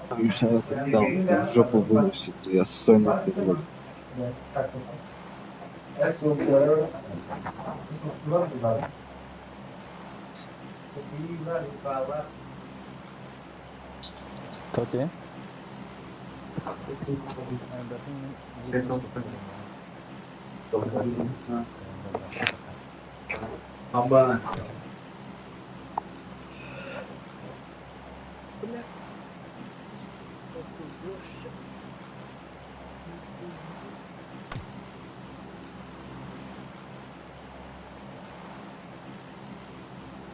Обещала тогда в жопу вынесет, я сонно перевод. Кто Бля.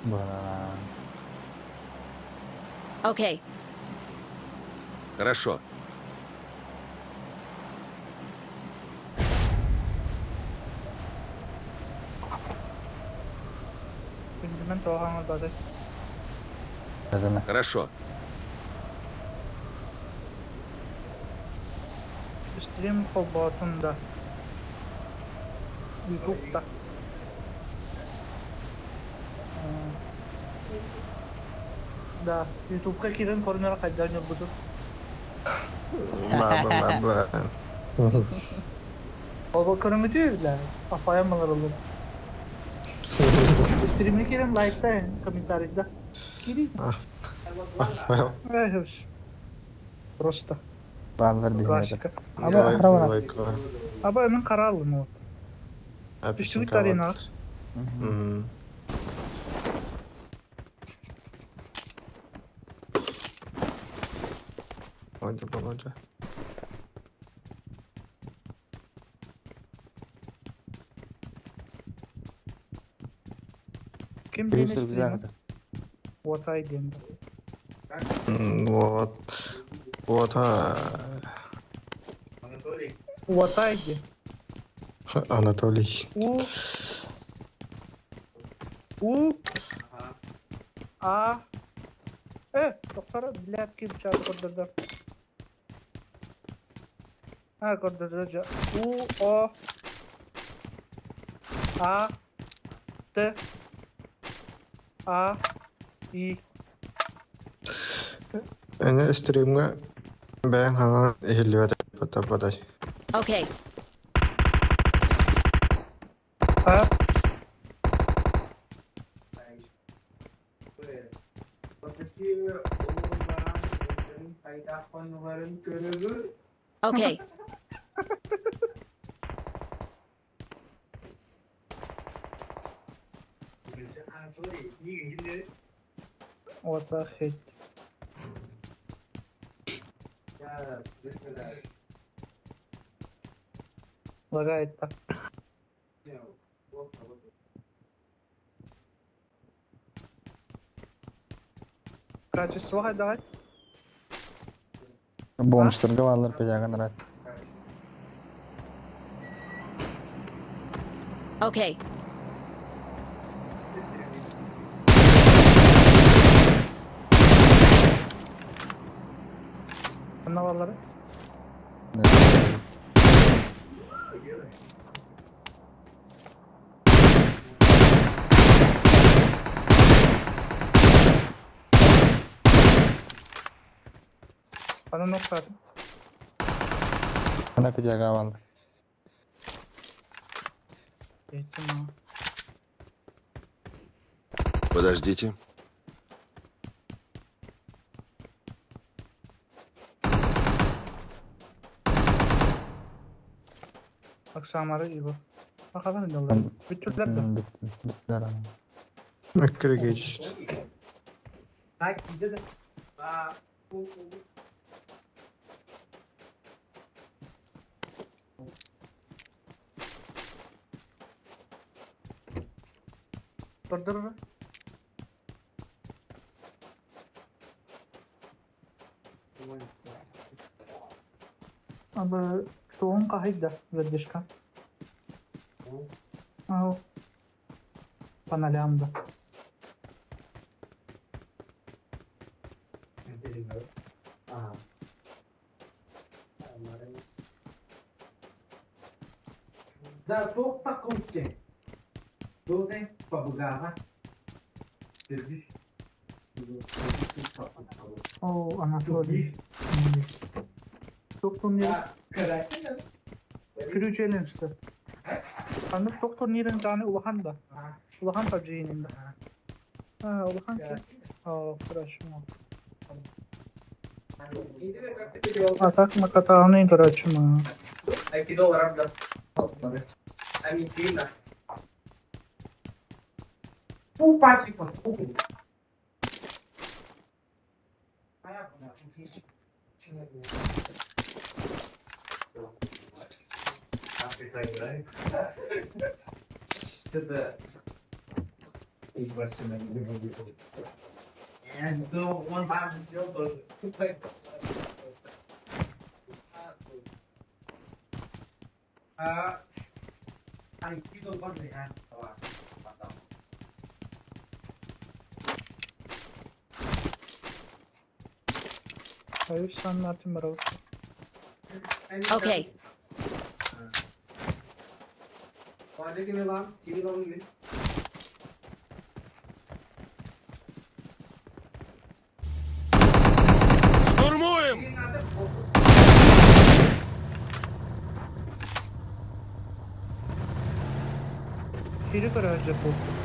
Была. Okay. Хорошо. Күндүмэн тоҕо хаҥырбатай? Эдeme. Хорошо. Стрим холбоотун да. Ютубта. Да, Ютубка киирэн көрүнэр хайдах ньурбутун. Баба баба. Ол көрүҥүтүү бля, апайам ылырыллар. Стримҥэ киирэн лайктайын, комментарийда. Киирий. Просто. Бааллар биһиэхэ. Классика. Аба хара Лайк, Аба мин хараалым вот. Түстүбүт аренаҕа. Володя, Володя. Ким Биир диэн рюкзак стримы? это. Уотай диэн. Вот. Вот. А. Уотай диэн. Анатолий. У. У. А. Тохтор, блядь, ким чаты көрдөрдөр. А, көрдөрдөр дьэ. У, О. А. Т. А. И. Эне стримҥа бэйэҥ хаҥан иһиллибэт бадай. Okay. А. Okay. What the heck? Лагает так. Качество хайдаҕай? Бомжтарга бааллар педаган рад. Okay. Ханна бааллара? Ханна нохтаатым? Ана педага бааллар. Иһиттим аа. Подождите. Аксамары его. Бакалар инде Бүттүлэр да. Бүттүлэр. Мөккүрү Көрдөрөр. Аба туоҕун хаһыйда задержка. Ау. По нолям да. О, Анатолий. Доктор Күрүчэлинстэ. Ханнык туох турнирын даҕаны улахан да? Улахан PUBG-ин да? Аа, улахан Оо, короче, А так макатааны, короче, ма. Hayır, саннатын барабыт. Okay. Штурмуем! Кири көрөөчү буолбут.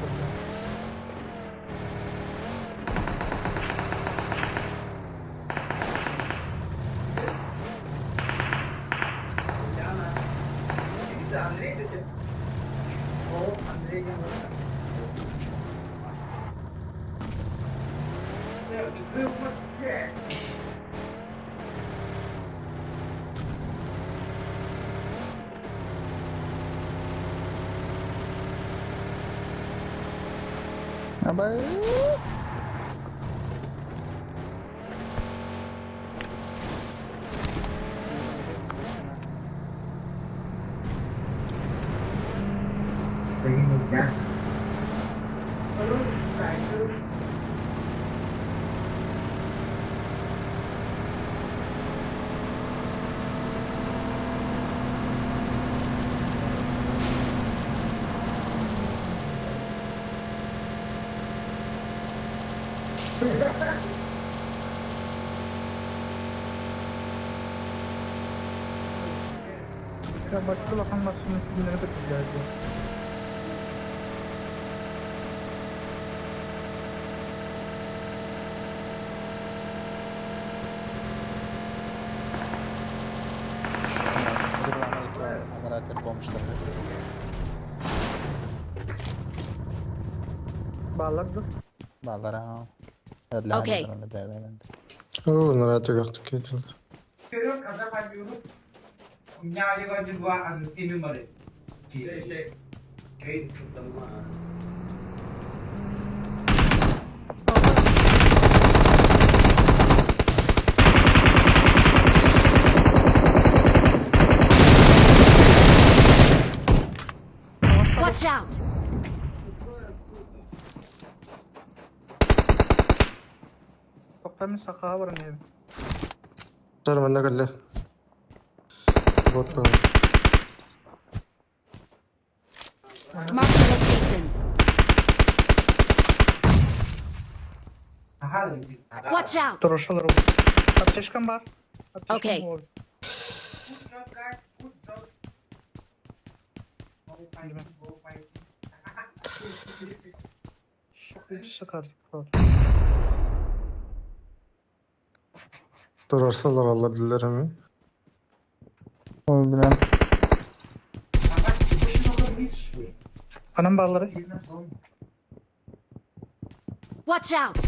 Абай. Я бачка улахан массыына күннэри көтүллээди. Бомжтар. Баалар да? Баалара. Окей. Оо, нара түгэх кейтил. Watch out! Тоқтамын сақаға баран едім. Тар манна кэллэ. Вот. Mark the location. Watch out! Тұрышылыр. Аптечкам бар. Аптечкам Окей. бар. Сықар. Турарсалар алла билер эми. Ол билен. Анам баллары. Watch out!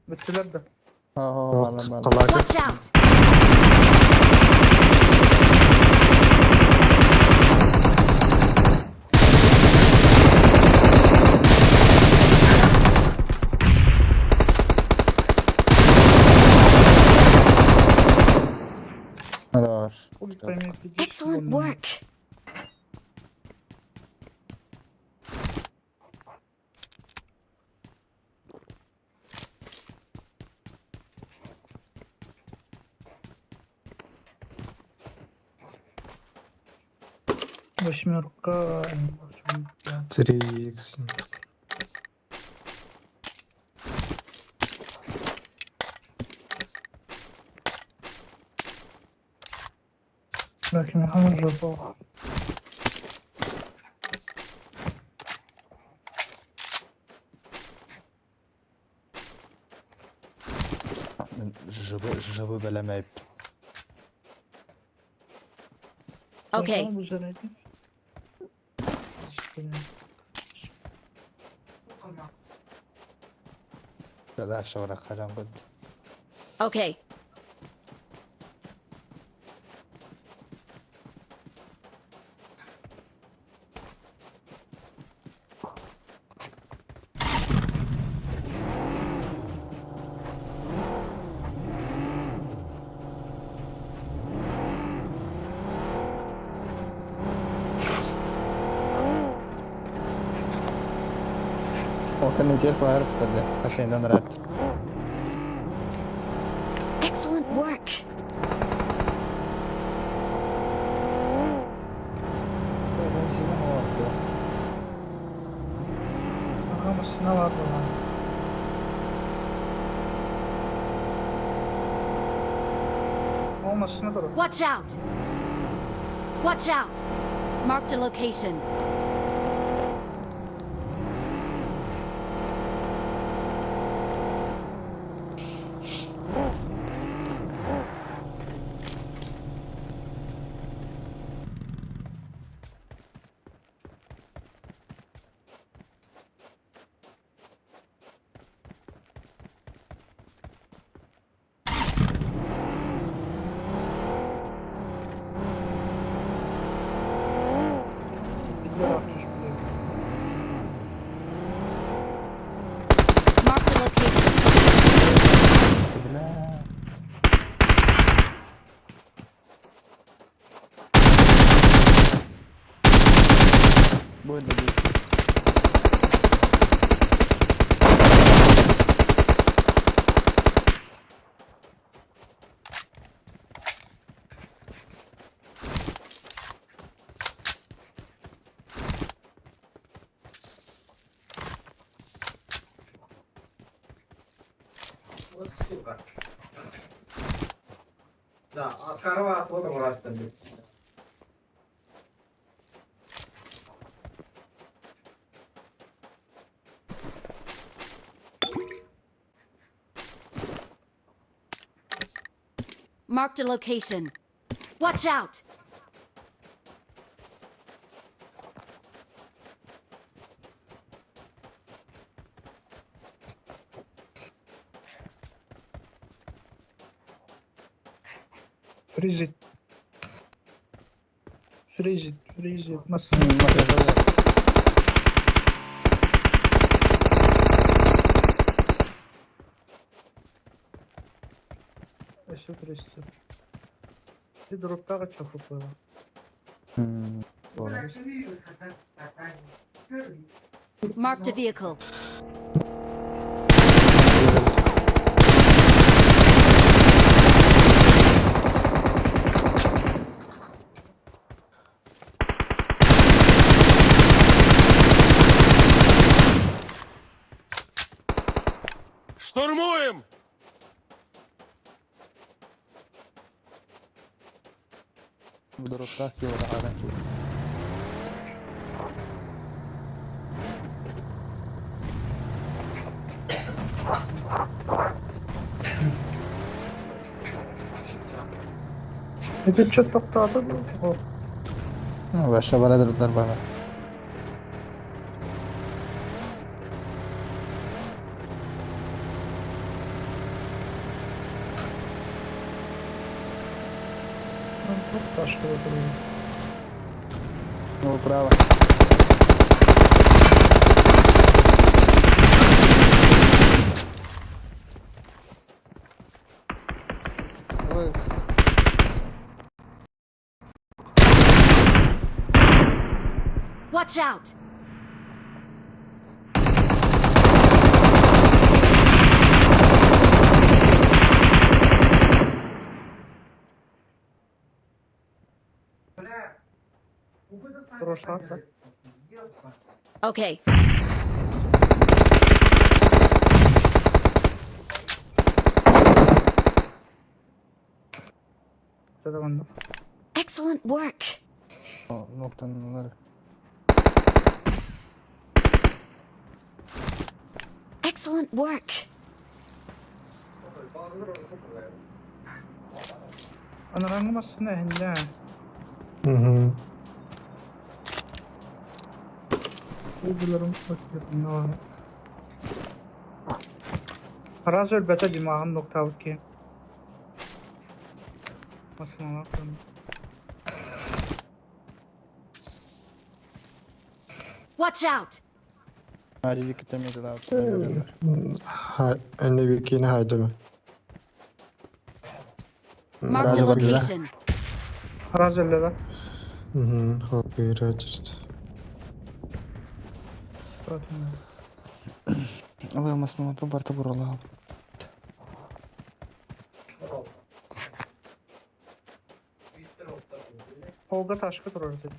Бүттілер да. О, балар балар. Калака. Watch out! Хорош. Excellent work! Восьмерка. 3 икс. Ләкин жопа. Мин жыбы бэлэмэйбит. Okay. Bu sene. Дальше барахарам бит. Okay. Ока телефон арыптады. Хасайдан рад. Excellent work. Бензин алды. Ага, машина бар булган. О, машина бар. Watch out! Watch out! Marked a location. Билер түшүп. Marked a location. Бля. Будет забить. Вот сука. Да, а корова вот он раз там. Marked a location. Watch out! Фризит. Фризит, фризит. Машина. Өссө фризит. Ти дроптага чапып койгон. Понял. Marked a vehicle. Штурмуем! Дроптах его аранки. Это что токтоду? О, Ну, вообще барадыр бана. ну, тут ташка отырды. Ну, право. Ой, Watch out! Туруорсаҕыт да? Okay. Дьэ оннук. Excellent work. Ноктаннылар. Excellent work. Анарааҥҥы массыына эһиннэ. Мгм. Уйдуларым Араас өлбөтө димаҕын нуктаабыт киһи. Массыыналаах дьон. Watch out! Enne bikini haydami. Marked a location. Араас өллө да? Hop yürüyeceğiz. Ой, массыына барта буралаах. Холга ташка турар этэ.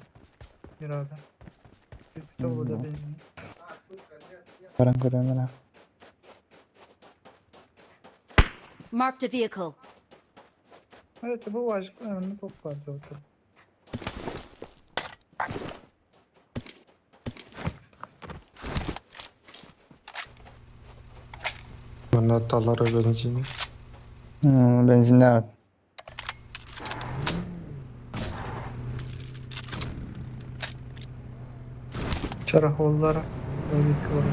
Мирада. Кирпиче болда бензин. Баран көрөмүн аа. Marked a vehicle. Evet bu vajık önemli top var diyor. Manna tallara benzini. Бензиннээх. Чарахоллара. Öyle var.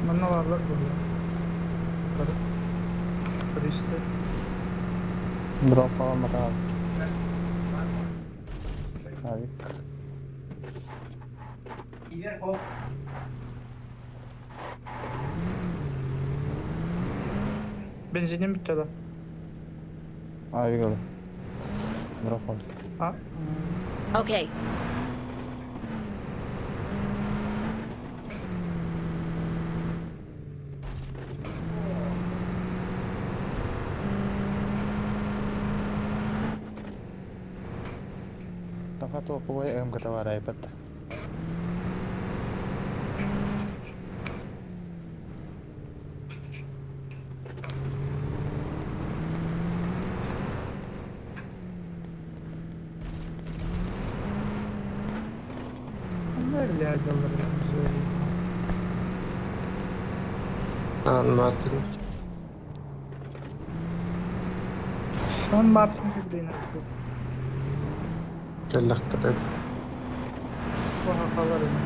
Манна бааллар буолуо. Бары. Туристар. Дроп аламатаҕа. Авик. Бензиним бүттэ да? Авик ылы. Дроп ыл. А? Okay. Таха топовай МК товара айбат. Ханна үлэлээх дьаллар söyleyeyim. San Martin. San Martin билин Кэллэхтэрэ. Баһахалар ини.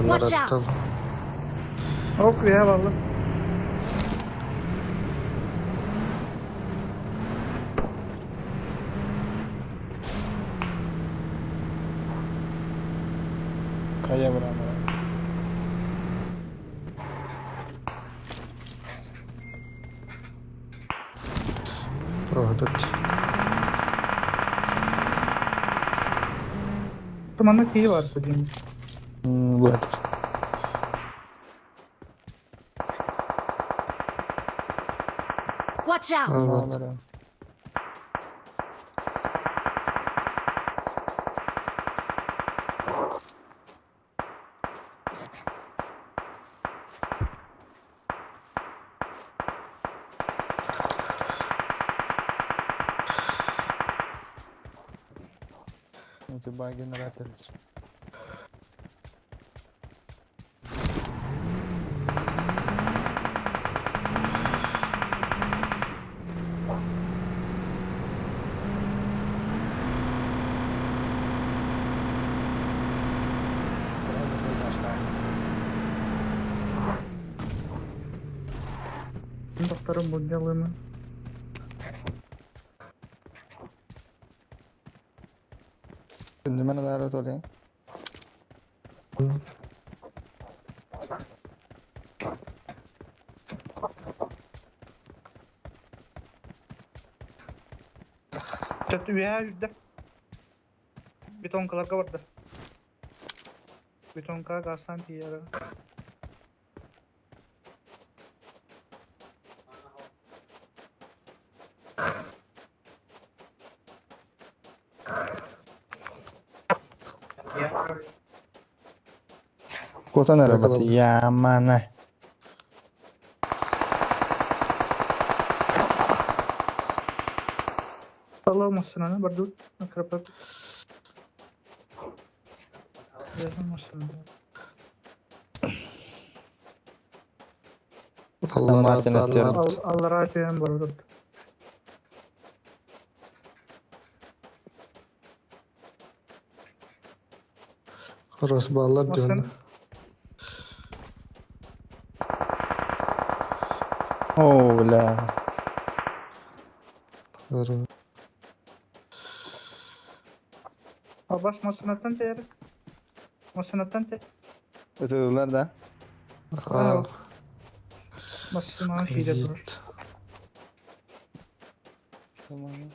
Watch out. Üye Ок, я баллы. Хайа баран. Оһдот. Манна киһи бар диим. Вот. Watch out! Вот. Олорон. У тебя генератор. Докторым мунньалыма. Күндүмэн алаары толе. Чат үөһээ үрдэ. Бетонкаларга барда. Бетонка газтан тиийэр. Кутан эрэ бат Бакалавр. ямана. Алла массынаны барды. Акрапат. Yazın массынаны. Allah Мартин razı өттерін. olsun. Аллара түйен барып. Хорош баллар Масын. diyorsun. О, бля. Здорово. Абас массынаттан тиэр. Массынаттан тиэр. Ытыдылар да. А, Массынаны хиде турар. сквозит.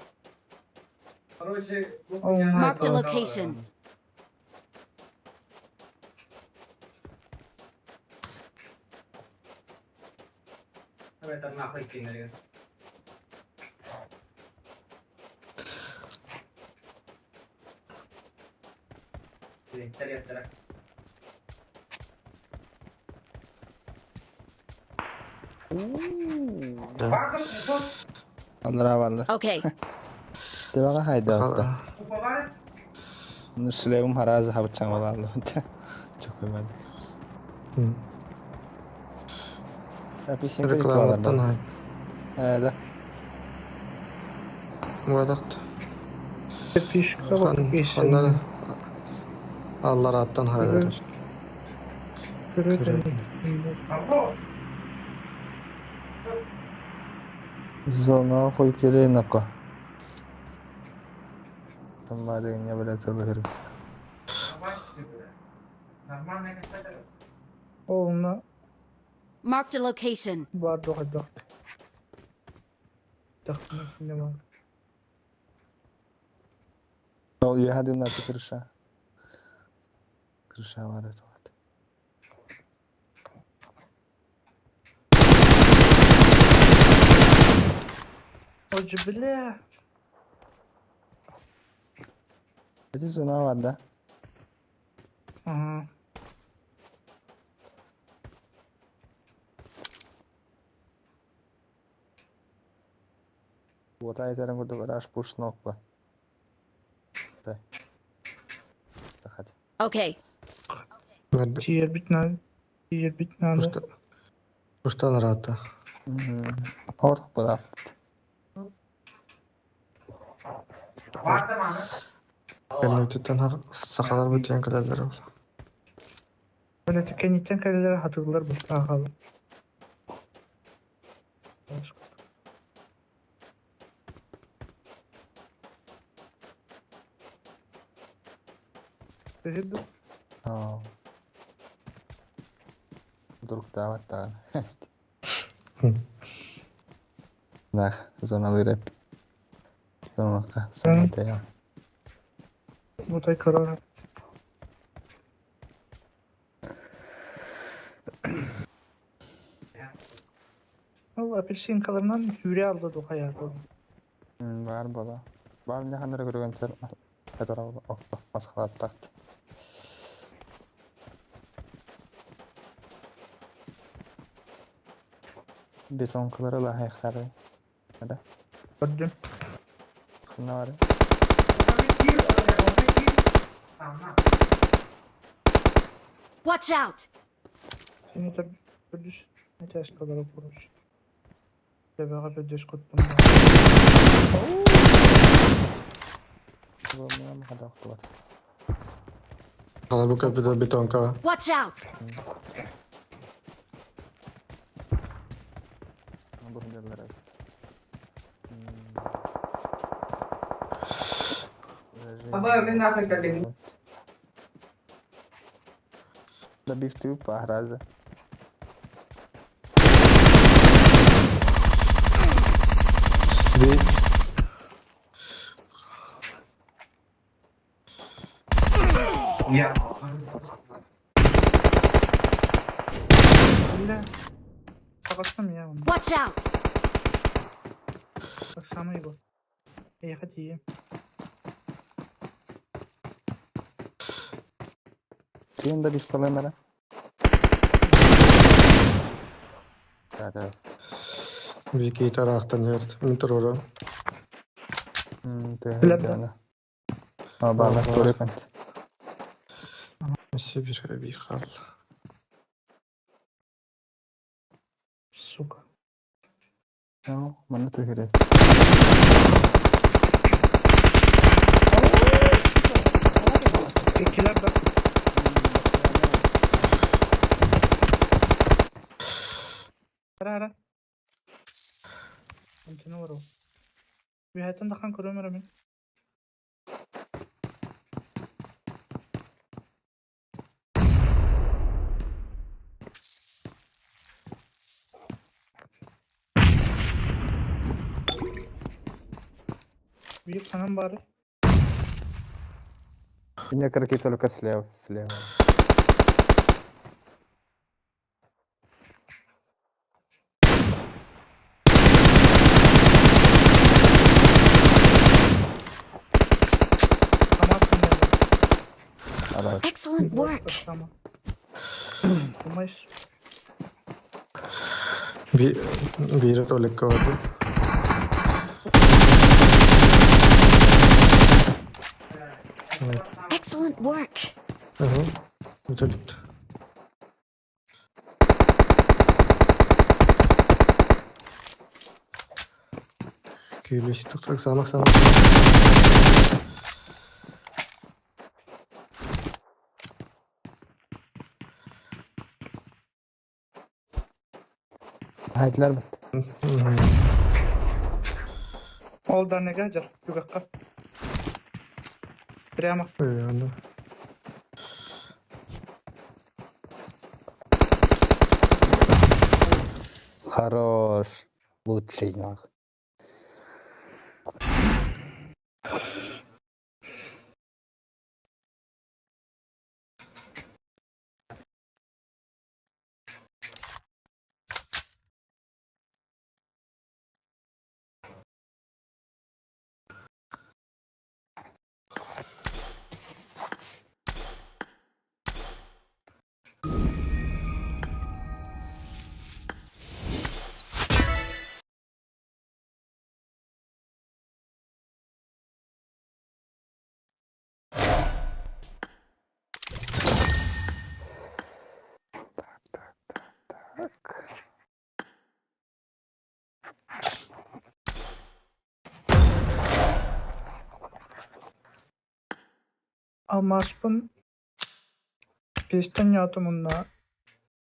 Короче, О, Marked a location. Это нахуй кинули. Директора. Да. Аллара баллар. Okay. Тебаға хайда отта. А, Шлемым харазы хабычан олалды. Çok ömerdi. м. Песенка Рекламаттан ай. Да. Вадакт. Фишка бар. Ханнар Allah rahattan hayır. Зона koyup geleyim nakka. Tamam ne böyle tırlı Нормально касательно. Онна Marked a location. бар доҕайдах. Тахна кинема. Ол яһадым на крыша. Крыша var это. Ожи бля. Эти зона var да. Ага. Вот айтерин курдук раш пуш нокпа. Да. Тахат. Okay. Тиер битна. Тиер битна. Куштан рата. Ортық бұда. Кэннүтүттэн сахалар бутен кэлэллэр ол. Böyle tükenitten kaleleri hatırlar bu. Aha. Аа. Вдруг таваттаан. Нах, зоналыр эп. Зоналыкка, зона Бутай корона. Ол апельсинкаларынан сүүрэ алла дуу хайаата. Баар буолуо. Баар ньаханнары көрүгэн сэр этэр окко масхалааттаахт. Бетонкалары лаһайхары. Эдэ. Көрдүм. Ханна бары? Watch out! Сини төрдүс этээскалары курус. Төбөҕө төрдүс куттум баар. Буолмуна хада охтубат. Хала бу кэлбит бетонка. Watch out! Бу сылдьаллар эбит. Аба, мен нахуй кэллим. Да бифты пахраза. Би Я. Бля. Таҕыстым я онно. Watch out! Оксана его. Эйиэхэ тиийиэм. Сен да бифкалыам эрэ. Да, би киһи тараахтан иһэрт. Мин туруорам. Билэр да. Тыаһын. А баалар туруй пант. Өссө биир биир хаалла. Сука. Ну, манна түһэрэ. Иккилэр да. Ара ара. Антина бар ол. Үһэттэн тахан көрөм эрэ мин. Биир хаҥан баары. Некоторые только слева, слева. Хамааттан geldi. Арай. Excellent work! Tamam. Думаешь, Би биирэ туалекка барда. Excellent work! Аһа. Бүтэлит. Күүлүс туктак самак самак. Хайдылар бит. Ол да неге жар түгэххэ. Прямо. Ой, Хорош. Лучший нах. Так, так, так, так. Алмааспын пестен ятым онна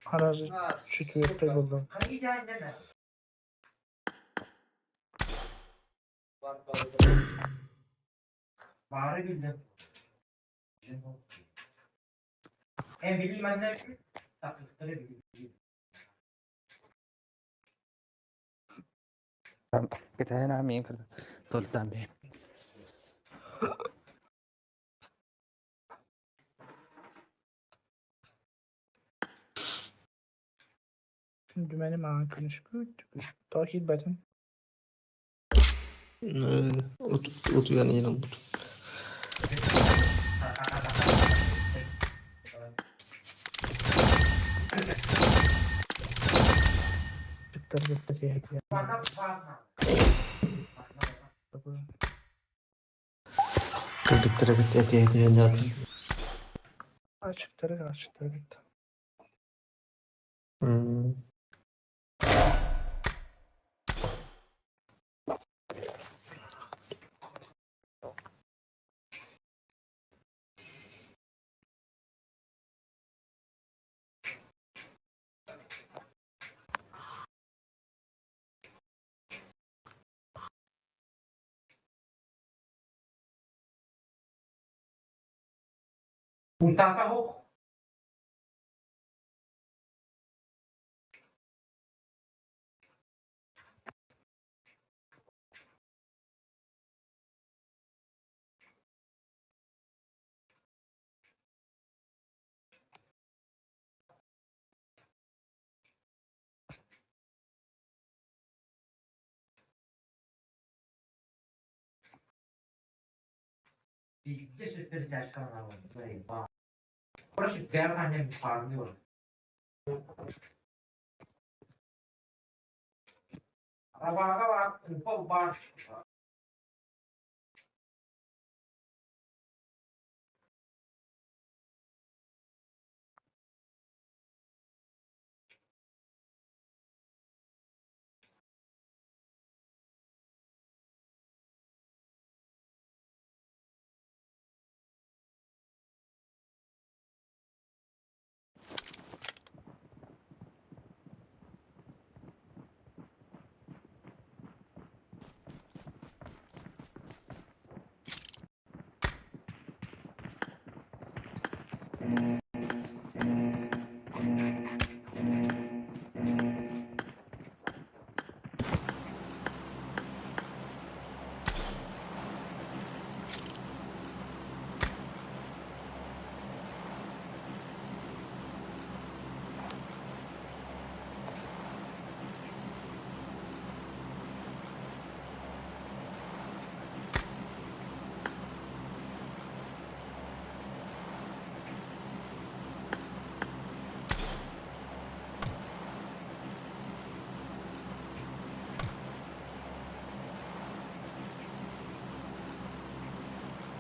аразы четвертой булдум. Бары билдим. Hem bilmeyenler taktikleri biliyor. Кэтэһэн аамиин толтан бэйэм. Күндүмэни маҥан күнүскү Тоҕо киирбэтиҥ? Утуйан иһэн ылбытым. Дьахтар кытта киһи Кыргыттара кытта этиһэ-этиһэ Ачыктары ачыктары кытта.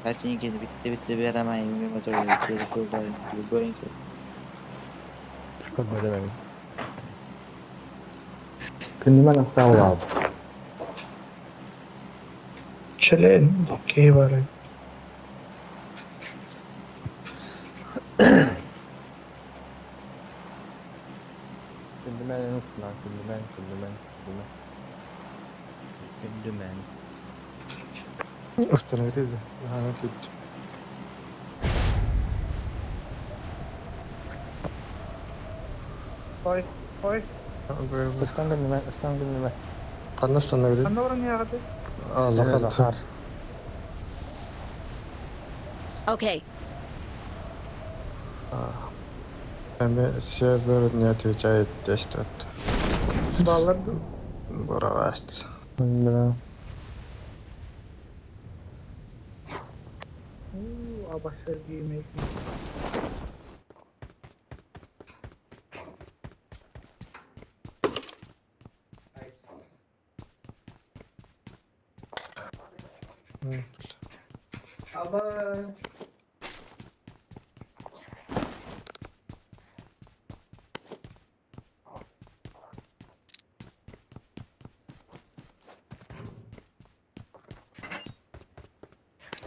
I think it's bitti bitti bir hemen yirmi motor going to. Күндүмэн аттаабылаабыт. Чэлэн киһи баар Күндүмэн эн устунан, күндүмэн, күндүмэн, күндүмэн. Күндүмэн. Остановитесь. Ага, киирдим. Ой, ой, Ыстан күндүмэн, ыстан күндүмэн. Ханна остановили? ханна баран иһэҕитий? А, Захар. Захар. Захар. Okay. Сервер не отвечает, действует. Бааллар дуу? Буравасть. Бля. Уу, абас эргиимэй.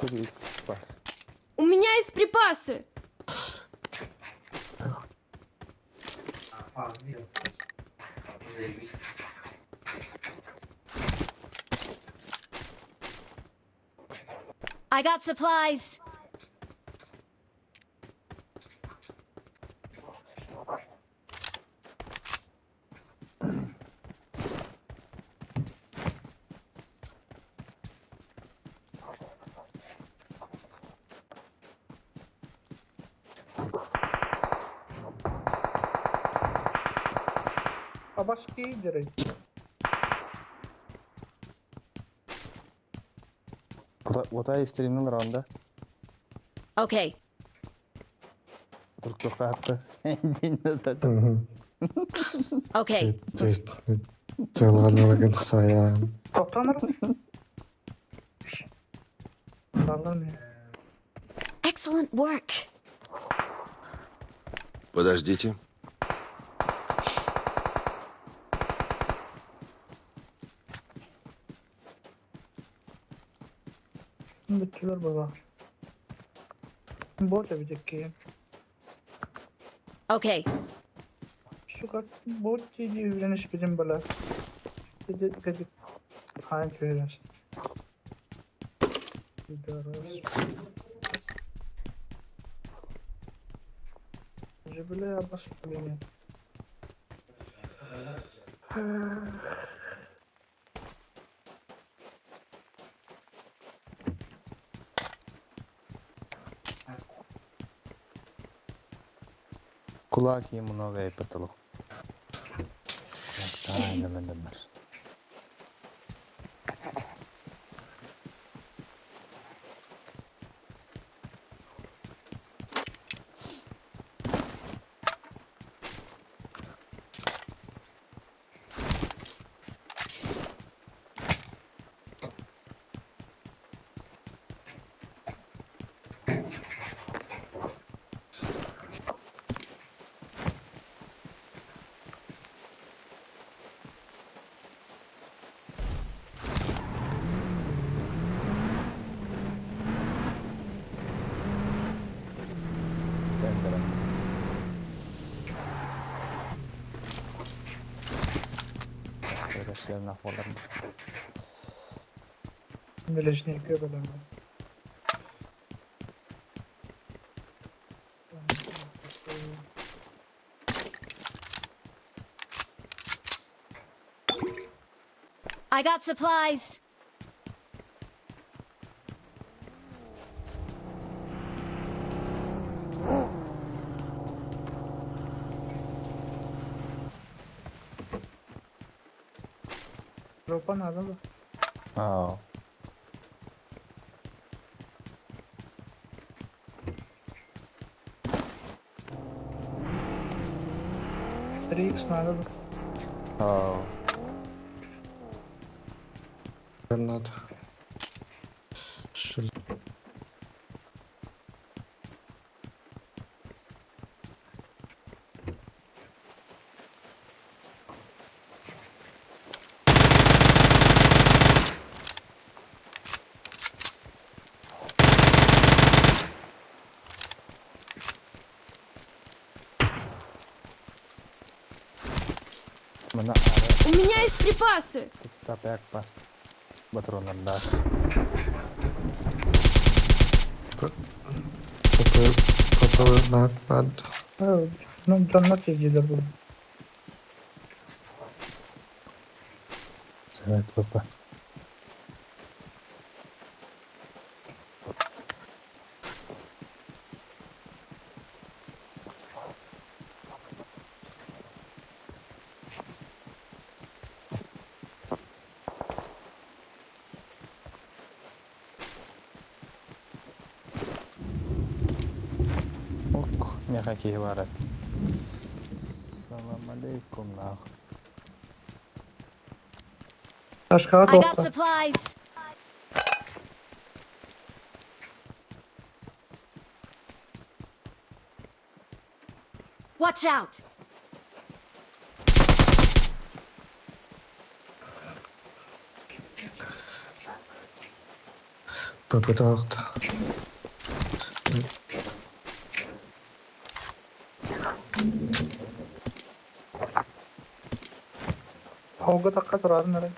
Тут икс бар. У меня есть припасы. I got supplies. Абашки дерей. Уотай стримнен раундда. Okay. Туруктуохха атта. Динна да. Okay. Тылганылыгын сайан. Тоқтаныр. Балам. Excellent work. Подождите. Бүттүлөр бала. Бот эбитекки. Okay. Сука, бот тиди үйрениш билим бала. Диди кадик. Хайын үйрениш. Пидорас. Жибиле абас блин. Кулак ему много и потолок. Так, Темпером. Ближний көбөлөм. I got supplies. Жопа надо бы. Ау. Три икс надо бы. Ау. Надо. Шил. Мына У меня есть припасы. тапякпа. Батронар да. Попы надо. Ну, жонно тиги бул. Evet baba. Ок, мягкий барат. Салам алейкум нах. Башкага I got токто. supplies. Watch out. Попы тағықты. Хога такка турадын эле.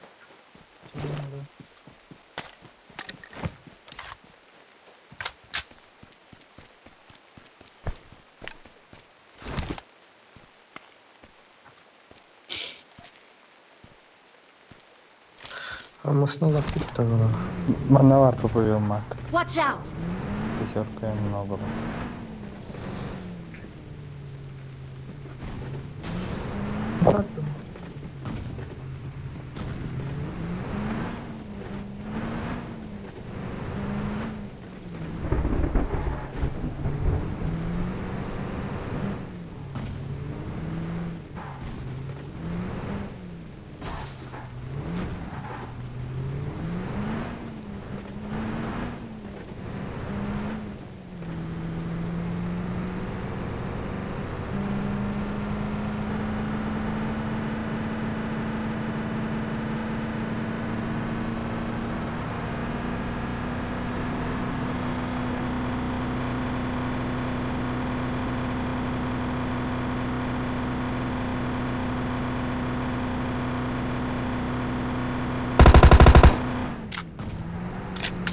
Амасына лап кетті тағыла. Манна бар попуем мак. Watch out. Пятерка много. Таттым.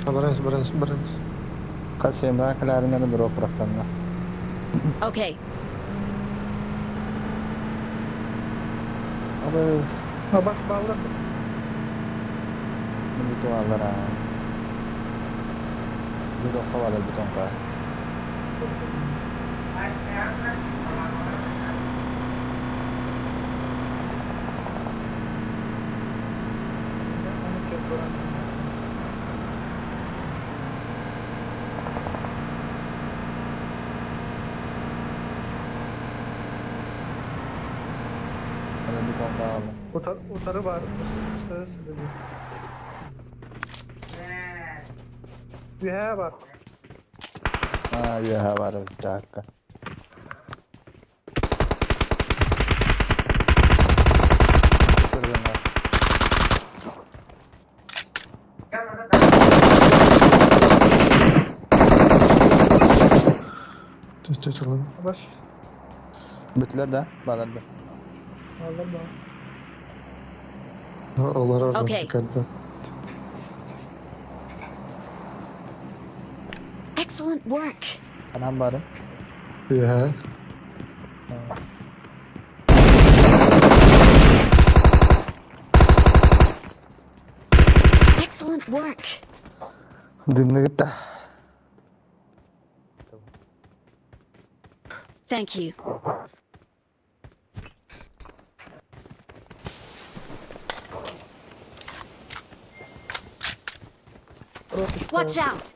Барыңыз, барыңыз, барыңыз. Хасена каларинары дроп бырахтанна. Okay. Абыс. Бас баллар. Милики баллар. Дедокка балар бетонка. Аны бетонка алды. Утары бар. Сыры сыры. Үһэ бар. А, я бар жакка. Көргөн Түс түс алам. Бас. Бүтлөр да, балар бу. Баллар бар. Олар Окей. кәлбе. Excellent work. Анан бары. Үһэ. Excellent work. Дымны гытта. Thank you. Watch out!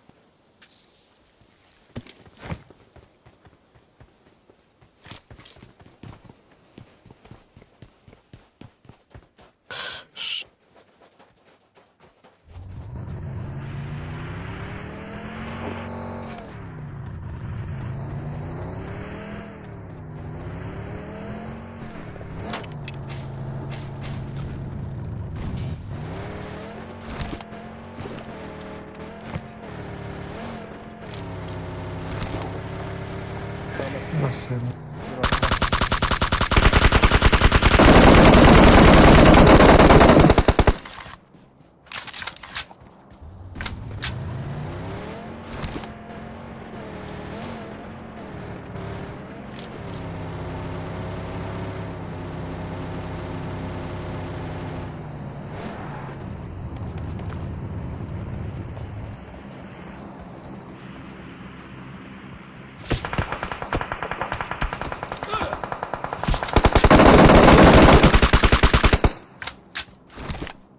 Машина.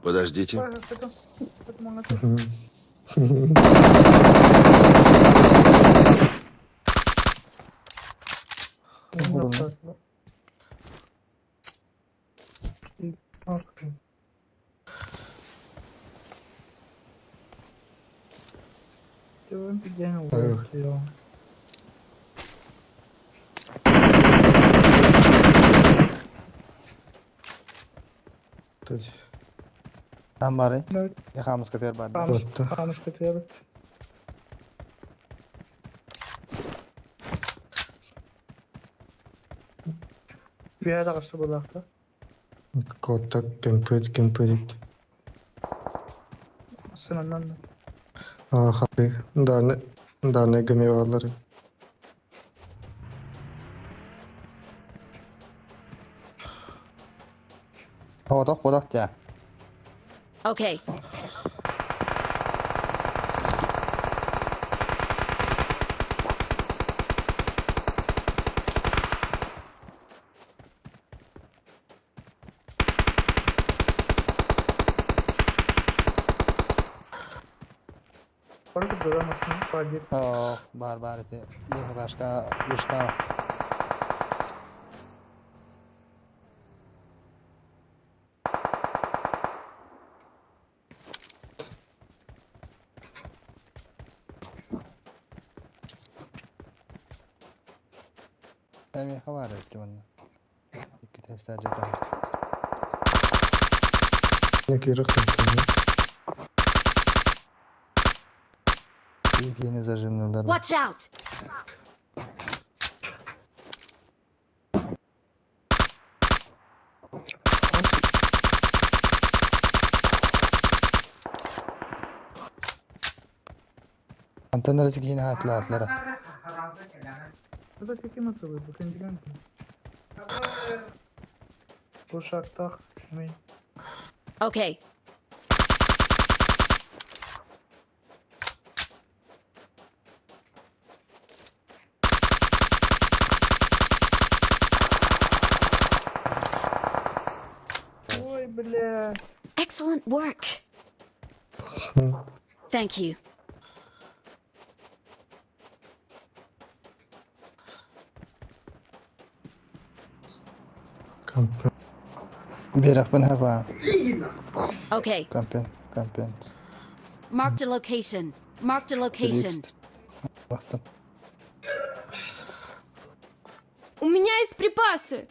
Подождите. Тать. Там бары. Яхамыз кетер бар. Отта. Камыш көтөрүп. Бүйә дагысы булакта. Котта кемпет кемпетик. Сынаннан. А, хаты. Да, не, да, не гемевалары. Тоодох бодох тя. Okay. Барып дурамасын бар. О, бар бар эти. Башка башка. Эми хабар этти муну. Икки тестер жетер. Не керек таттым. Yeni зажимнылар. Watch out! Антон эрэ киһини хаатылаатылар. Это каким отсылает? Кушактах. Okay. Ой, бля. Excellent work. Thank you. Кампе. Биэрэхпин хафа. Okay. Кампен, кампен. Marked a location. Marked a location. Бахтым. У меня есть припасы.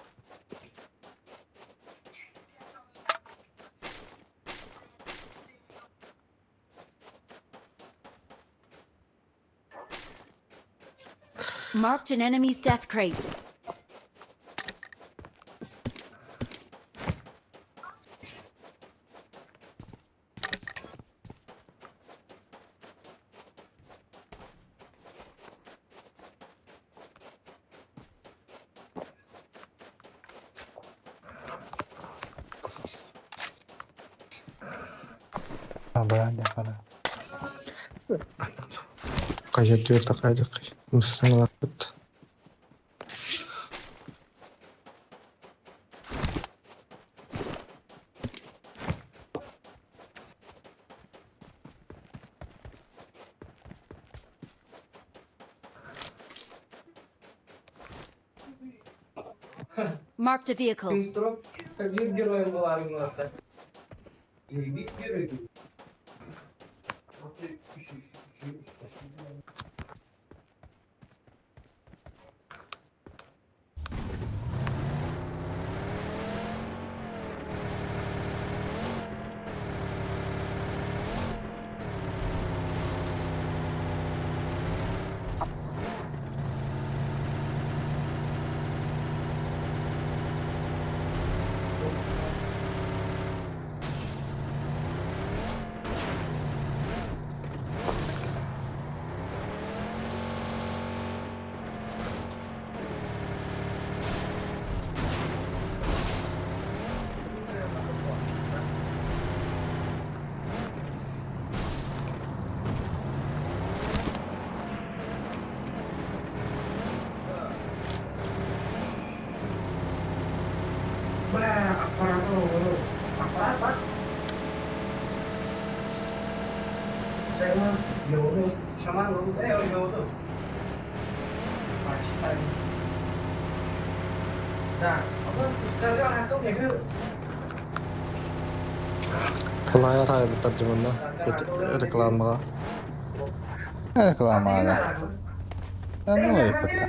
Marked an enemy's death crate. Бара, бара. Қажет жерді қайдық. Мыссаңлап бітті. Marked a vehicle. Bir героем была Аргуната. Bir герой. Бля, аппарат. Флайер айбыттар дьоммуна рекламаҕа. Рекламаҕа. Ну эппитэ.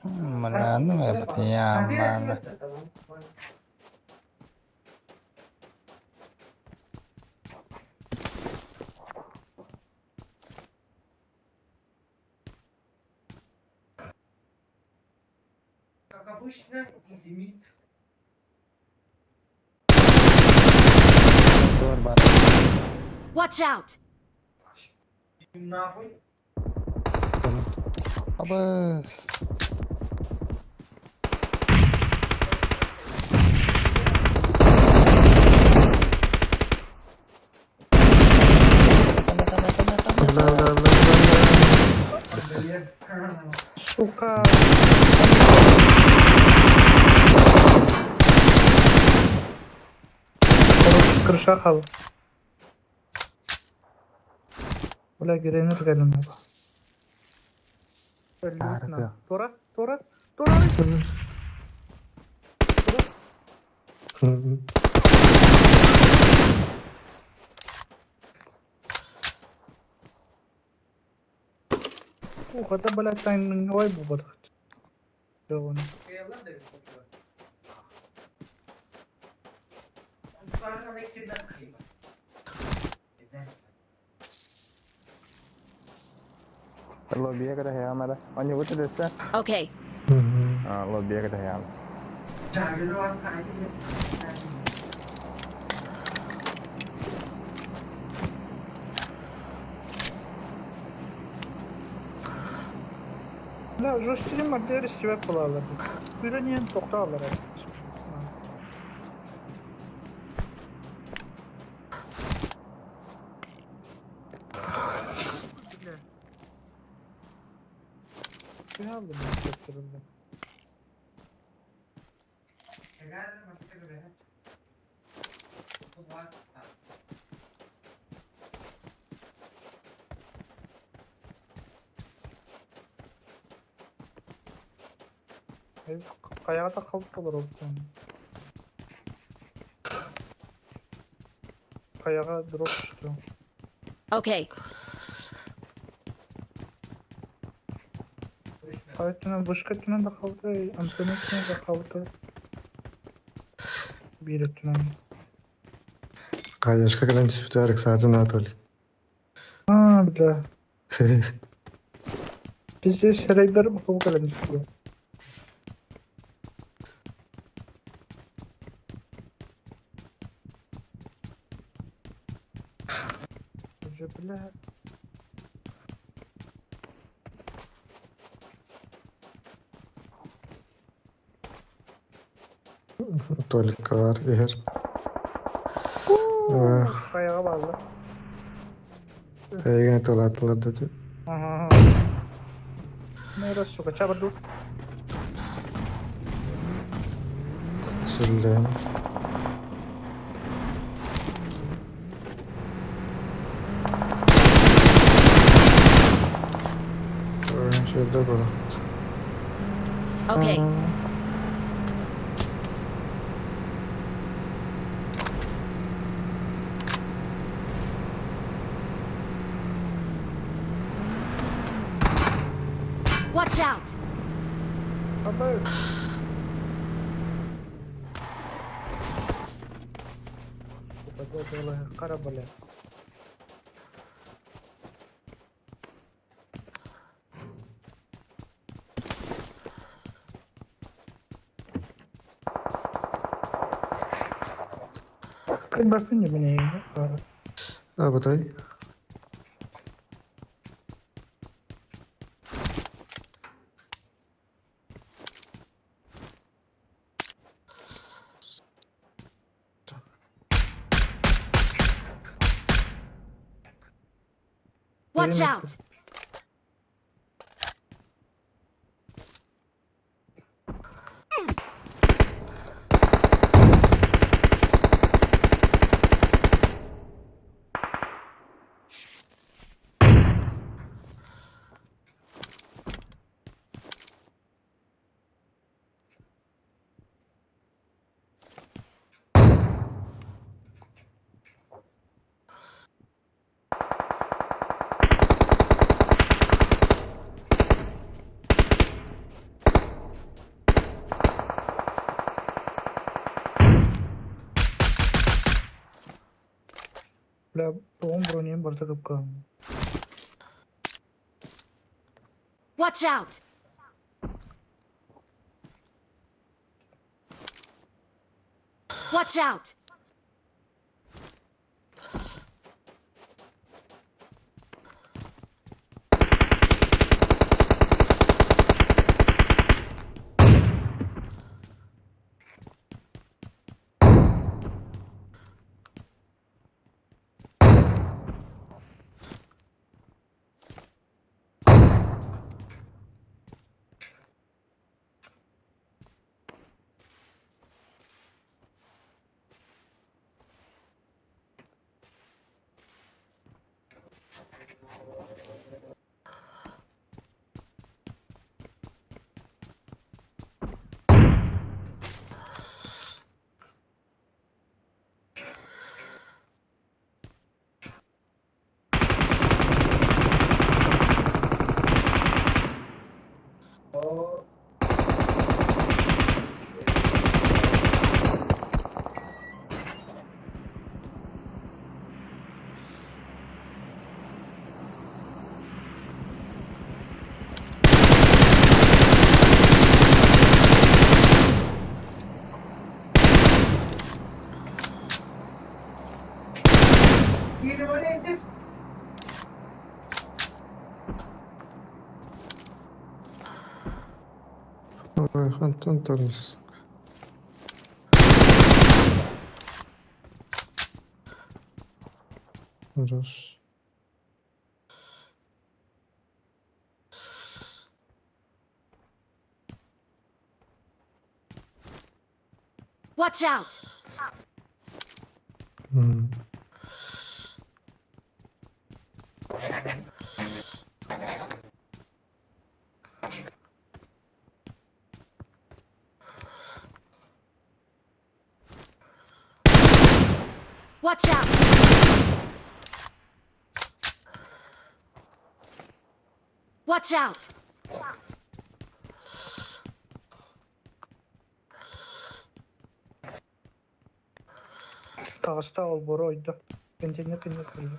Мана, ну эппитэ ямана. Как обычно, измит. Туор бар. Watch out! Нахуй. Абыс. Бля, бля, бля, бля, бля. Сука. Короче, крыша хал. Бля, гренер кэлэн Арда. Тора, тора, тора. Мгм. Ух, это, блядь, тайминговый бубат. Лоббига кэтэһиэҕим эрэ. Оонньуубут дэсэ. Okay. Мгм. Лоббига кэтэһиэҕим. Да, жестче модели себе буолаллар. Үрэн тохтооллор. Хайаҕа да халт олоробут. Хайаҕа дроп түстү. Okay. Хайа өттүнэн вышка өттүнэн да халты, антенна өттүнэн да халты. Биир өттүнэн. Хаешка кэлэн түспүтэ Рексатын Анатолий. А, бля. Пиздец, рейдер бу кэлэн түстү. Уже, бля. Толик бар иһэр. Хайаҕа бааллар. Эйигин тылаатылар да Ага. Нейро, сука, чабырду. Сүллээн. Шөйдө буолат. Okay. Watch out! Абыс. Сука, қара бля. Кырбасын не Абытай. Watch out! Бля, тоғым бронем барда капкан. Watch out! Watch out! Ой, хантан турнус. Хорош. Watch out! М. Watch out! Watch out! Таҕыста олбуору ойдо, Кэнтиннэ кэннэ көрдө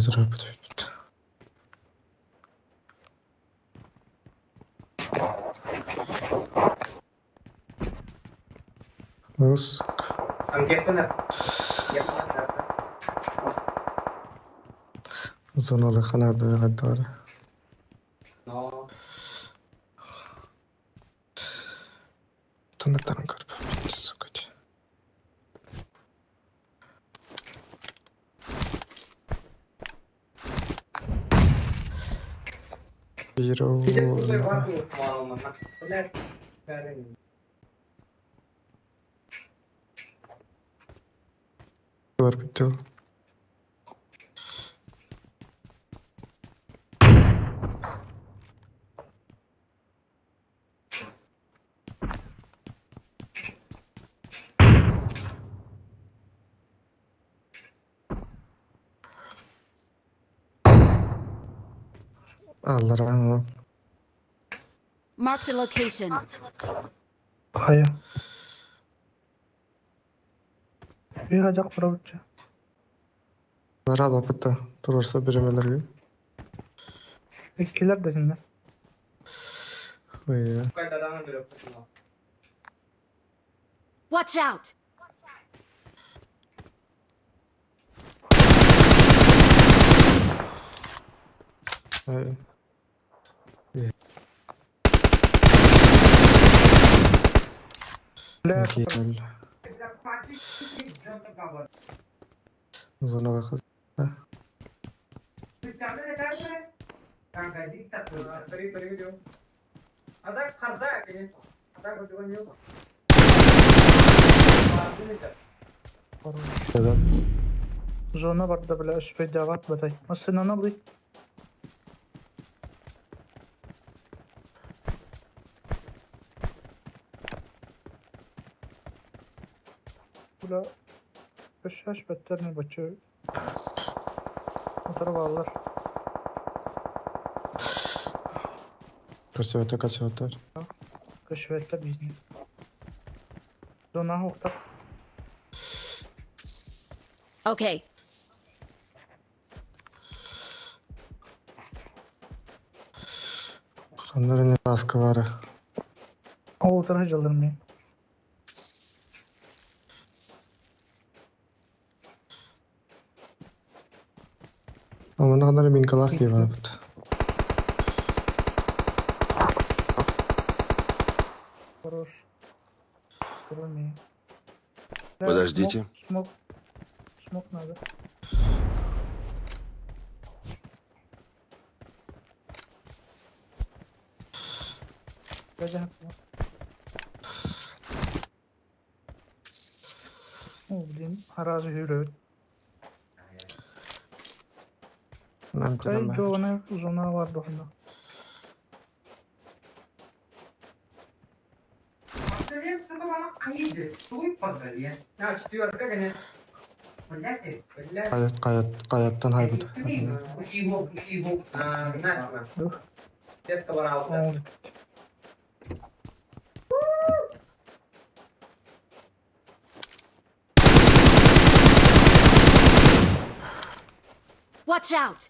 Зарабатывать. Зоналы ханады гаддары. Тоннаттан көрбөппүн, сука. Биир Барбыт Аллараа Marked a location. Хайа. Биир дьах барабычча. Нараа лопата туруорса бириэмэлэргэ. Иккилэр да синнэр. Ой, Watch out! ай. Бля, Киирэл. Зонаға қыз. Да. Зона барда бля, успейдават батай. Массынаны ылый. Бля, өссө бэттэр бачча утары бааллар. Көрсөтө көрсөтөр. Көшүбэттэр биһини. Зонаҕа уктар. Okay. Ханнар таска бара. Ол утары дьыллар мин. Амана ханнар минкалах киевабыт. Хорош. Кроме. Бля, Подождите. Смок, смок. Смок надо. Бля, О, блин, аразы жүрөт. Нам Кай тенем. жолына зона бар дохында. Каят каят каяттан хайбыт. Ол Watch out!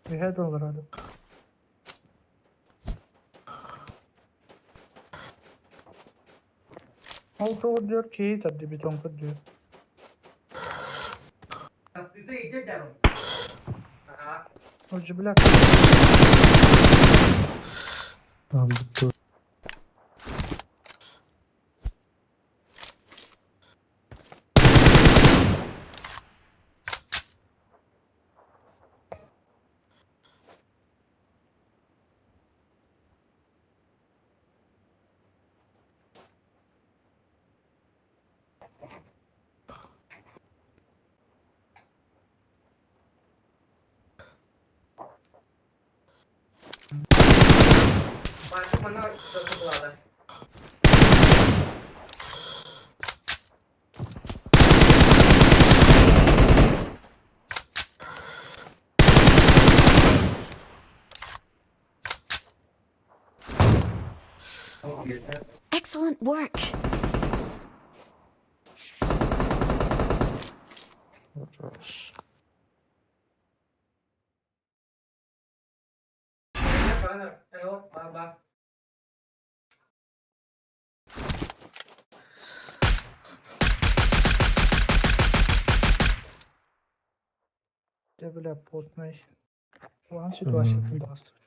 Үһэ да олорор. Ол көрдүөр киһи тардыбытын көрдүөр. Удивляк. Бүттү. Excellent work. Хорош. Дьэ бля потный. Улахан ситуациятын таҕыстыбыт.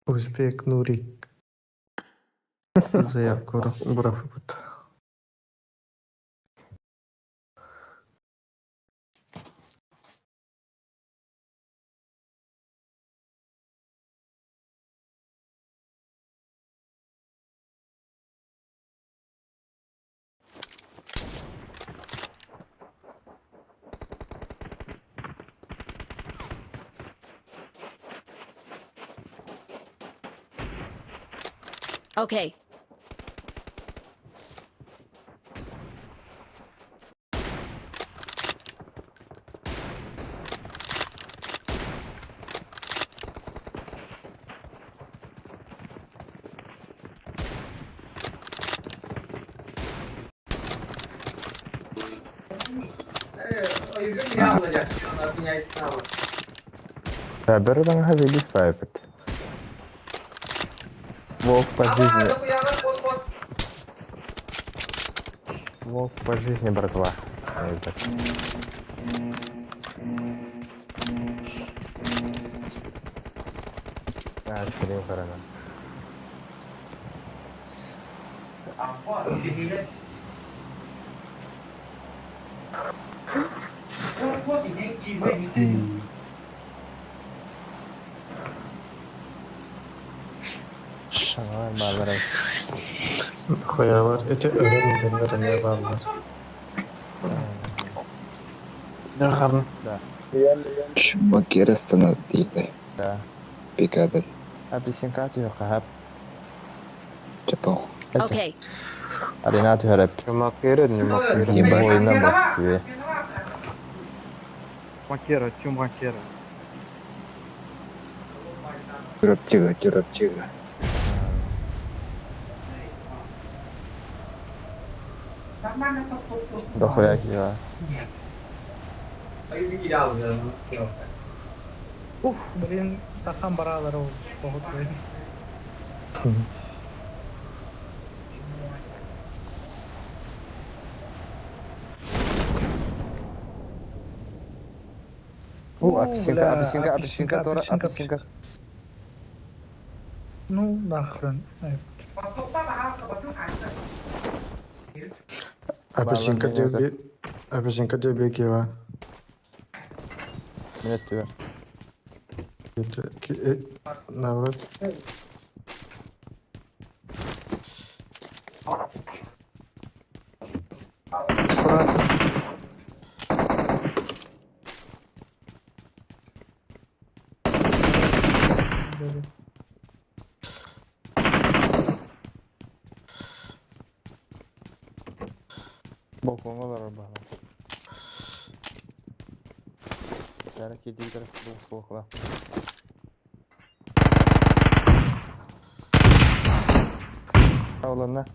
Узбек Нурик. Заявку бырахпыт. Okay. Бөрөдөҥ заебись папит. Волк по жизни. Волк по жизни, братва. Это. А, стрим корона. Шаналар баалар. Хуялар. Эти өрөн эмиэ бааллар. Да. Чумакер остановили. Да. Бригада. Апельсинка түһүөххэ сөп. Чапал. Okay. Арина түһэреп. Чумакера, Нюмакера. Бойынан бак түбе. Макера, Чумакера. Чурапчига, Чурапчига. Дохуя киһи. Уф, блин, сахан баралар ол походу. У, О, апельсинка, бля, апельсинка, апельсинка, апельсинка, тора, апельсинка, апельсинка. Ну нахрен. Апельсинка Баалар диэби апельсинка диэби кива. Минет түбе. Наоборот. Dedi. Балконга олорор баҕа. Бары киирдигитэр буолсуохла. Ауланна.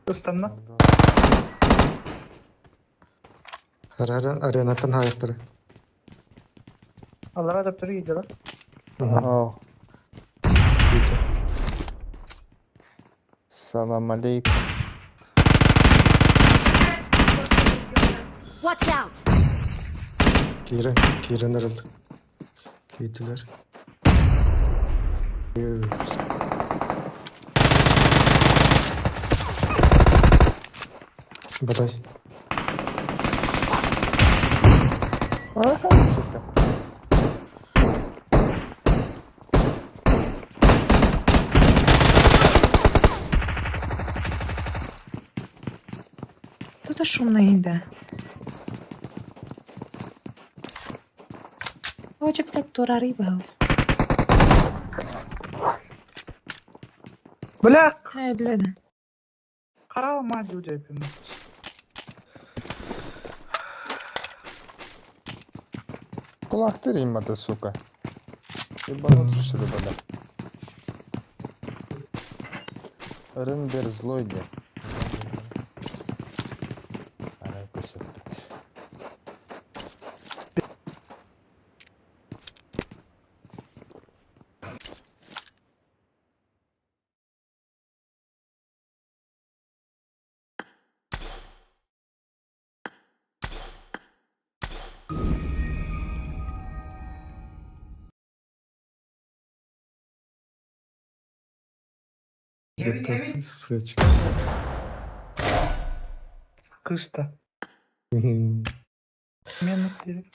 Ыстанна. Аренаттан хаайыктары. Аллара төптөрү киирдилэр. О, салам алейкум. Watch out! Киирэн, киирэн эрэллэр. Киирдилэр. Бадай. Сука. Тут шумно йде. Оче блядь, тура рибалс. Бля! Ай, блядь. Карал мать удепим. Кулактыр иммата, сука. Ебанут что ли, бля. Рендер злой де. Арай көсөппүт. Это сучка. Кыста. Мен дири.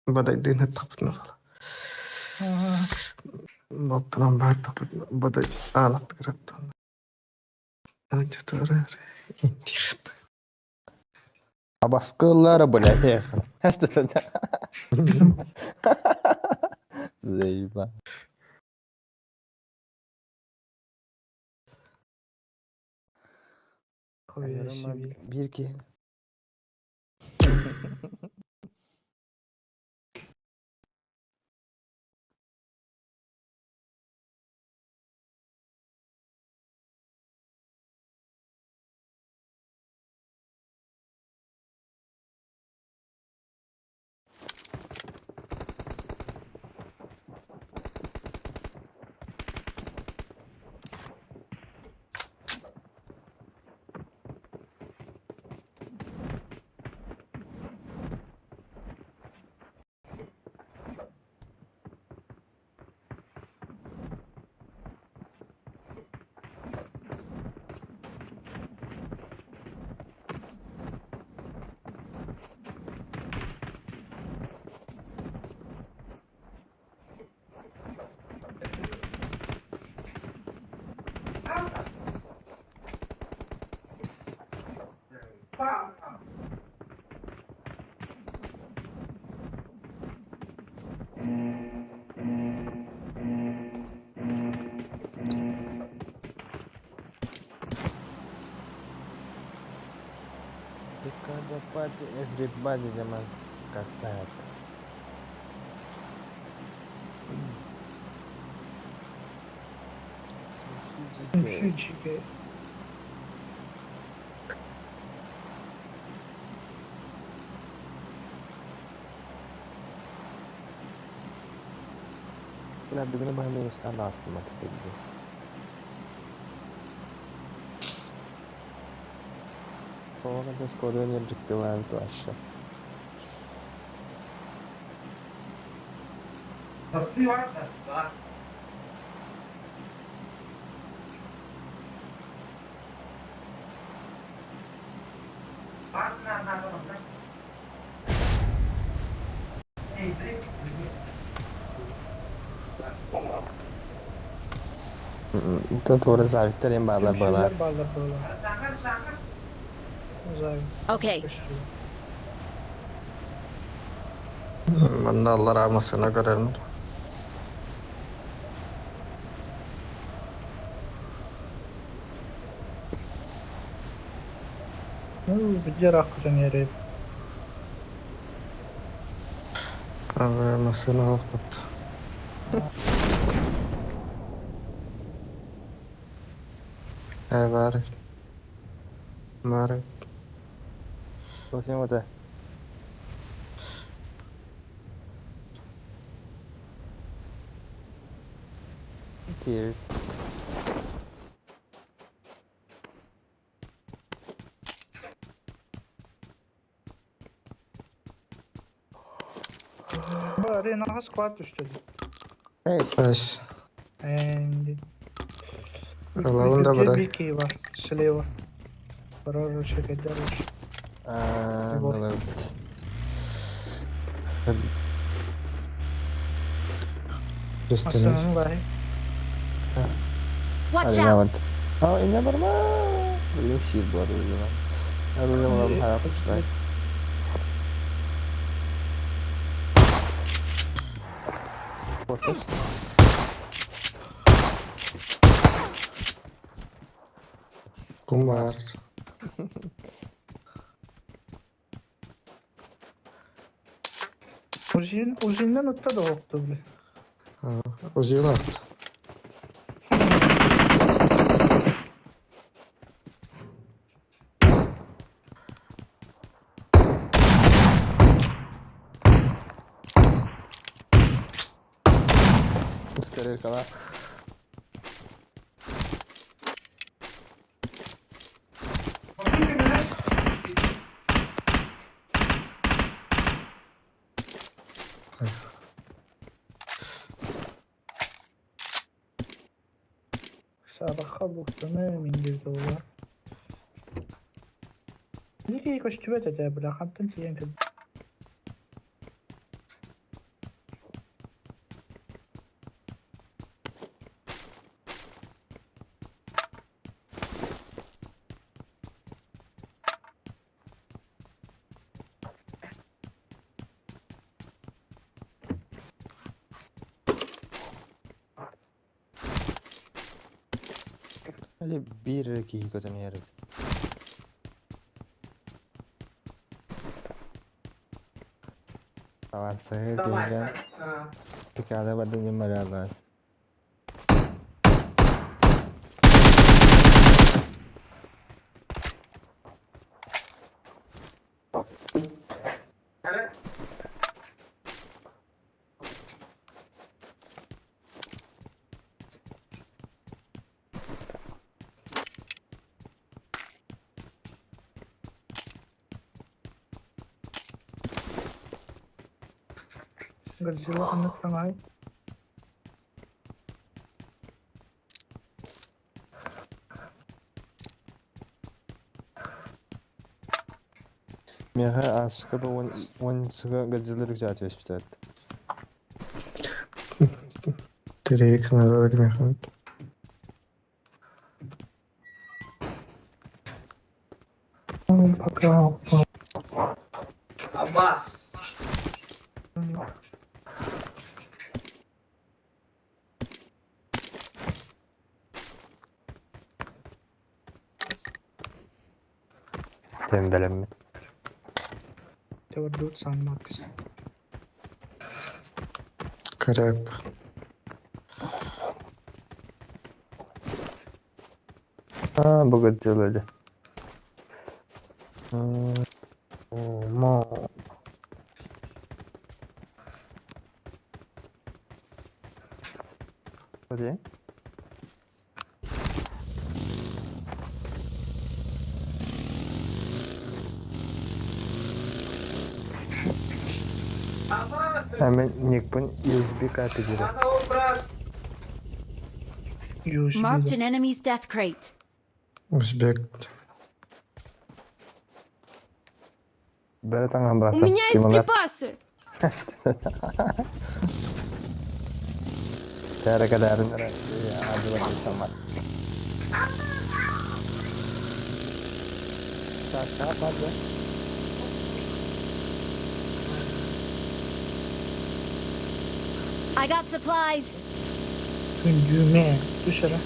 Бадайдыны тапытны бала. Боттаран бар тапытны. Бадай алат кыраптан. Анча Интересно. Абаскыллары, блядь, эх. Заеба. Бир киһи. Because party everybody the man кастает. Үчүгэй. Бля, бүгүн баһа минустан астым это пиздец. Тоҕо да скоро не объективаем вообще. Туора завиттер эм баалар балар. Баллар балар. Завит. Okay. Манна аллараа массыына көрөбүн. Ну, где рак уже Массыына оһохпут. Ээ баар. Баар. Зачем это? Девять. Бу аренаҕа склад түстэ дии. Эйс. Эс. And Ылабын да быдай. Бики бар слева. Короче, кайдарыш. Аа, Вот. ылабыт. Пистолет. Массыынаны баай. Watch Арина out! вот. А, инне барма. Блин, сир бар уже. Оружие вам харапа читать. Кумар. Узин, узиннен ытта да оқту, бля. Узилахт. Скорее, кала. Сабахха буктаны мингизде олар. Неге көстүбөт этэ, бля, хантан тиийэн кэл. Hadi bir iki көтөн яры. Авансы деген пикада барды немаралар. Годзилла ханнык таҥаһай. Меха асыка бы он он суга Годзилла рюкзак өспүтөт. Терек надо механик. Пока. Аббас. Тембелеммит. Теордут Сан Макс. Коряк. А, бу Годзилла ди. Мо. 뭐지? Hemen Nick'in USB kartı USB Marked да. an enemy's death crate. Узбек. Бәрі таңған У браттан. меня есть припасы! Тәрі кәдәрін Абдулла Самат. Так, так, I got supplies. Күндүүмэ түс эрэ.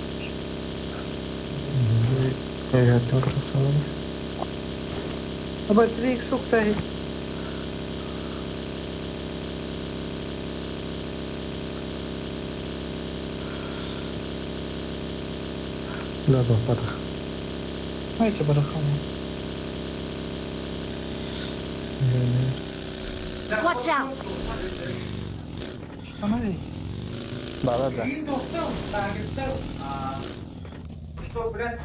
Эгэттин красавы. Аба 3x уктаһи. Да, баппатах. Айча барахана. Watch out! Анай. Бала да. Что, блядь?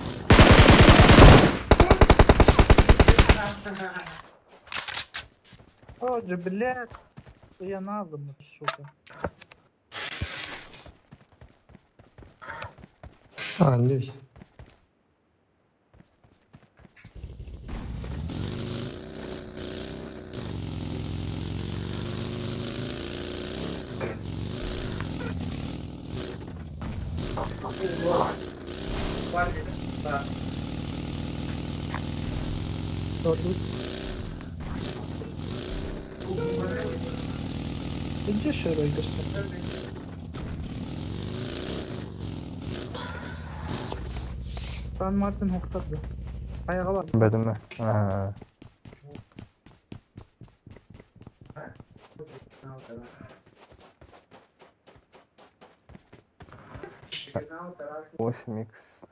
О, же, блядь. Я надо, сука. А, здесь. Ты где широкий? Сан Мартин хуктады. Аяга бар. Бәдімі. Аа. Восемь икс.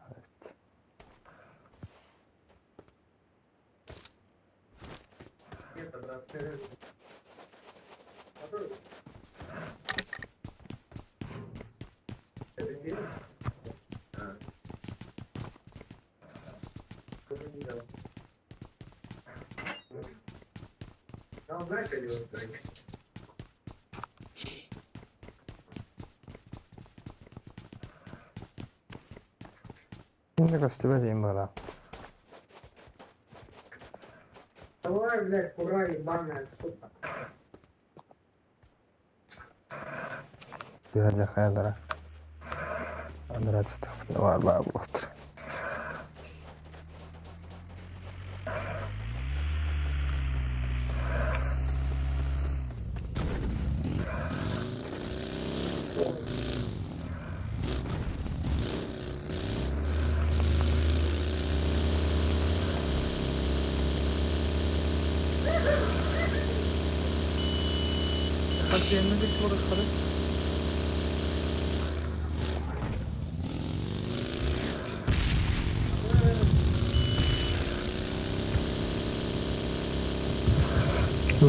Şimdi göstereyim bana. Давай, блядь, кура ебаная, сука. Дядя Хайдара. Андрат var var bu. Хозяин бит хоры.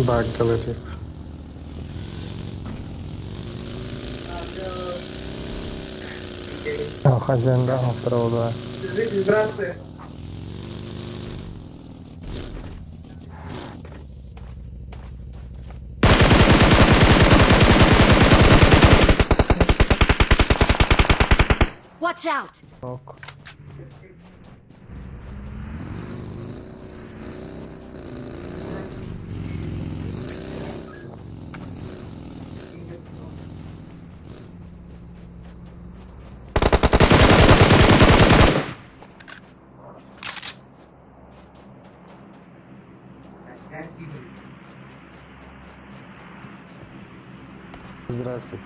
Баггалы тип. Хозяин да, второго Вибрация. Watch out! Ок. Здравствуйте.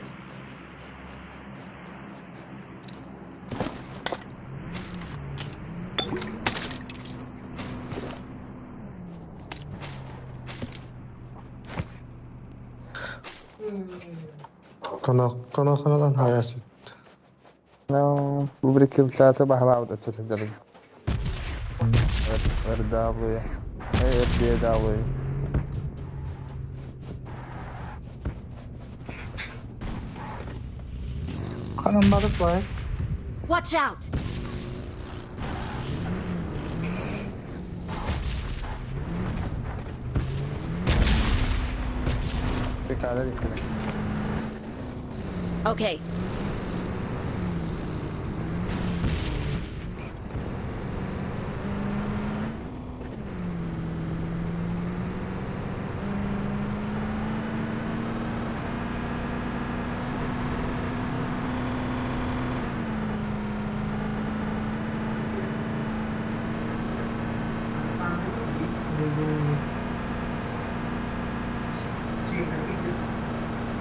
Konoqonadan hayasit. No, bu bir saate bahlawda tutacağım. RW, RBW. Kanın barık var. Watch out! Pekala dikkat. Okay.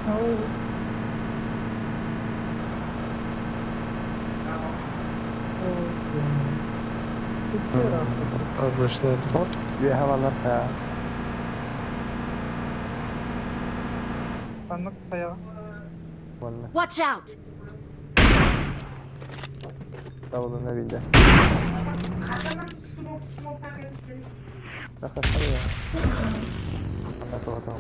Oh. Bitti herhalde. Обычный дроп. Үөһэ балар ha. Ханнык хайаҕа? Уонна Watch out! табылына билде. Тахсар я. Ана тоҕо.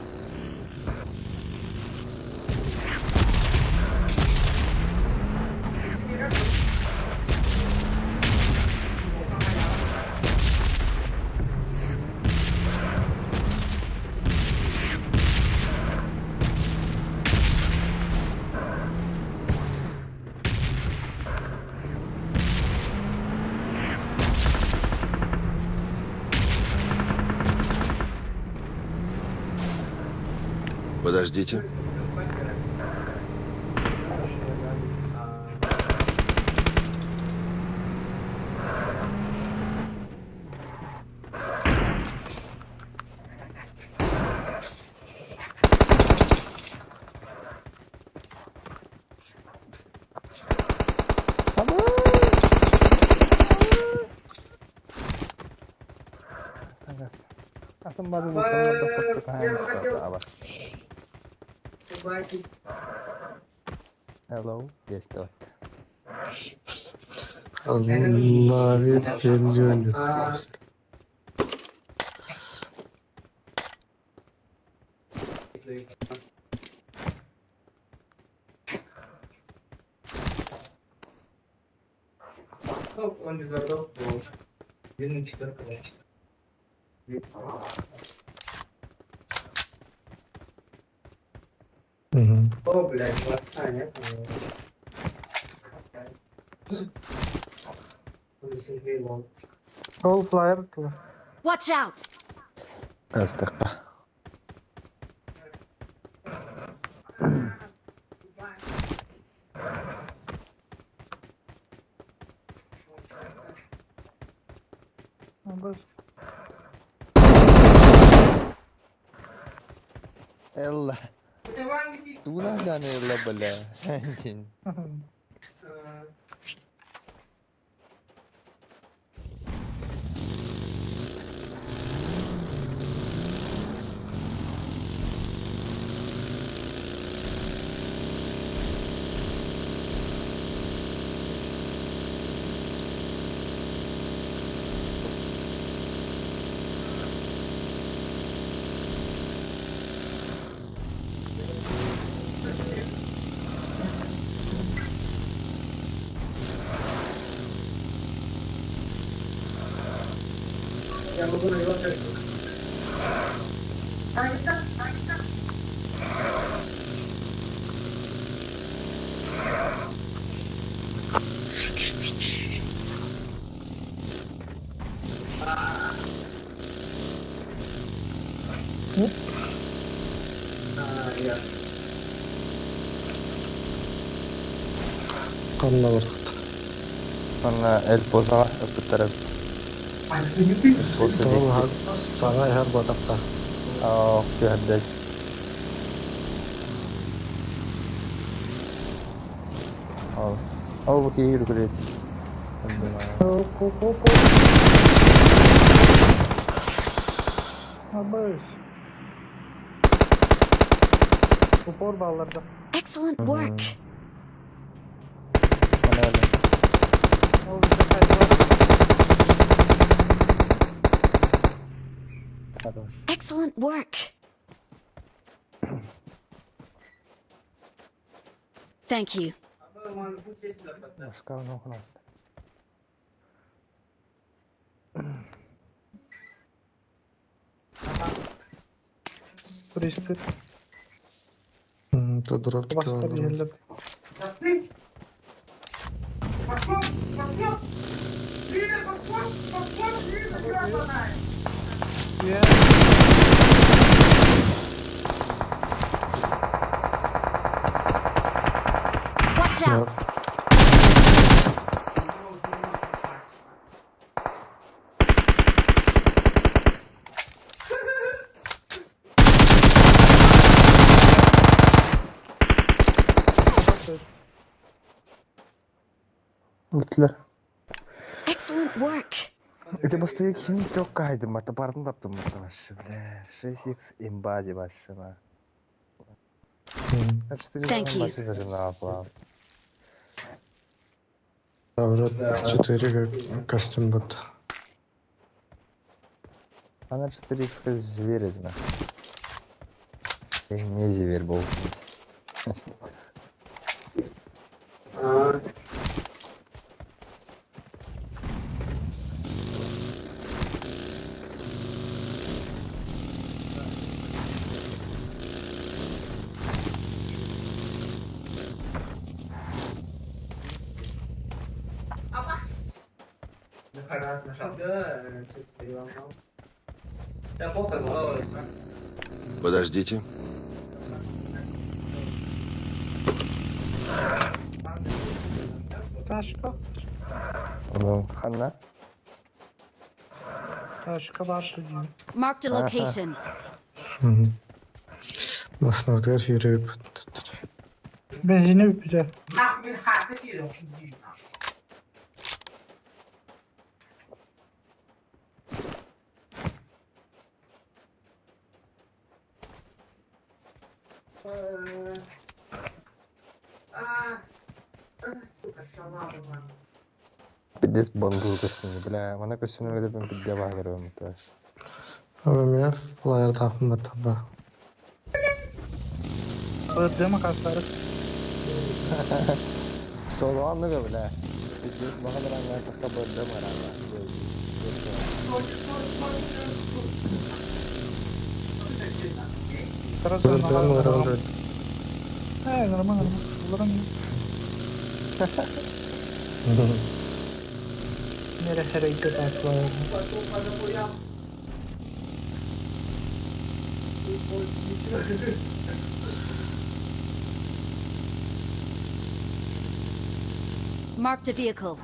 Подождите. Астан каста. Атын базы бултаңарда қоссу каһаамыстата абас. Hello, десте бат. Лови пилюлю. Он без врагов был. Видно, четверка. Угу. О, блядь, а, нет. Он Ол флайер тула. Watch out! Астыққа. Бas. Элла. Туна дан элла бля. Дин. Я могу на него только. А, я. Канна бархат. Онна эл позаға өпүттеребит. А, что не ты? Поза Тол дикки. саңа ихар батапта. Аа, күһәрдәй. Ал. Ал бу киһи үргүлет. Оп, оп, оп, оп. Абыс. Упор балларда. Excellent work! Ана эле. Ол бізде қайсы бар? Хорош. Excellent work! Thank you. Башка ону хаста. Туристер. Тут дроп Бастар еліп. Yeah. Watch out! Бүттүлэр. Excellent work! Ити бастакы ким чокка хайдымматта барын таптымматта вообще, бля. 6x имба ди вообще на. А 4 Thank you. вообще зажимала. Наоборот, 4 костюм бут. Она 4x зверь этим. Я не зверь был. Подождите. Ташка. Ну, ханна. Ташка бар дии. Marked a location. Массыынабытыгар сүүрэ Бензини бүппүтэ. Пиздец бандур көстүнү, бля. Мана көстүнү өлөпүн пидде баҕарым таш. Эмиэ флайердаахпын баттарда. Ырдыма хастары. Солуанныга, бля. Пиздец баҕаранга кака бырдым арага. Сразу Ырдыам ыҥыран Э, нормально, нормально. Уларан Нere hereyke taşlar. Marked a vehicle.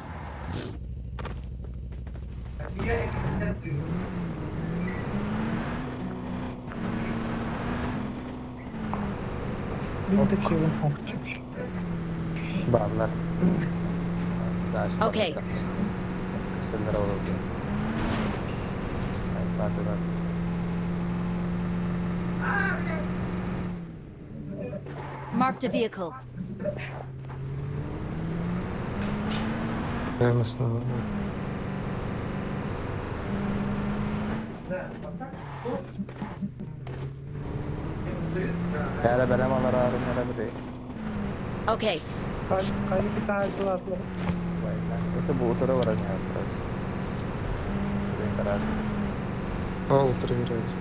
Bir de Kevin Hong çıkmış. Баалар. Дальше. Окей. Кеселлер олорду. Снайпер Marked a vehicle. Массыына. Yara бэлэм алар нара бири. Okay. Kayı bir tane attılar. Война. Это бу утура баран я короче. Блин, карат. Ол проверять.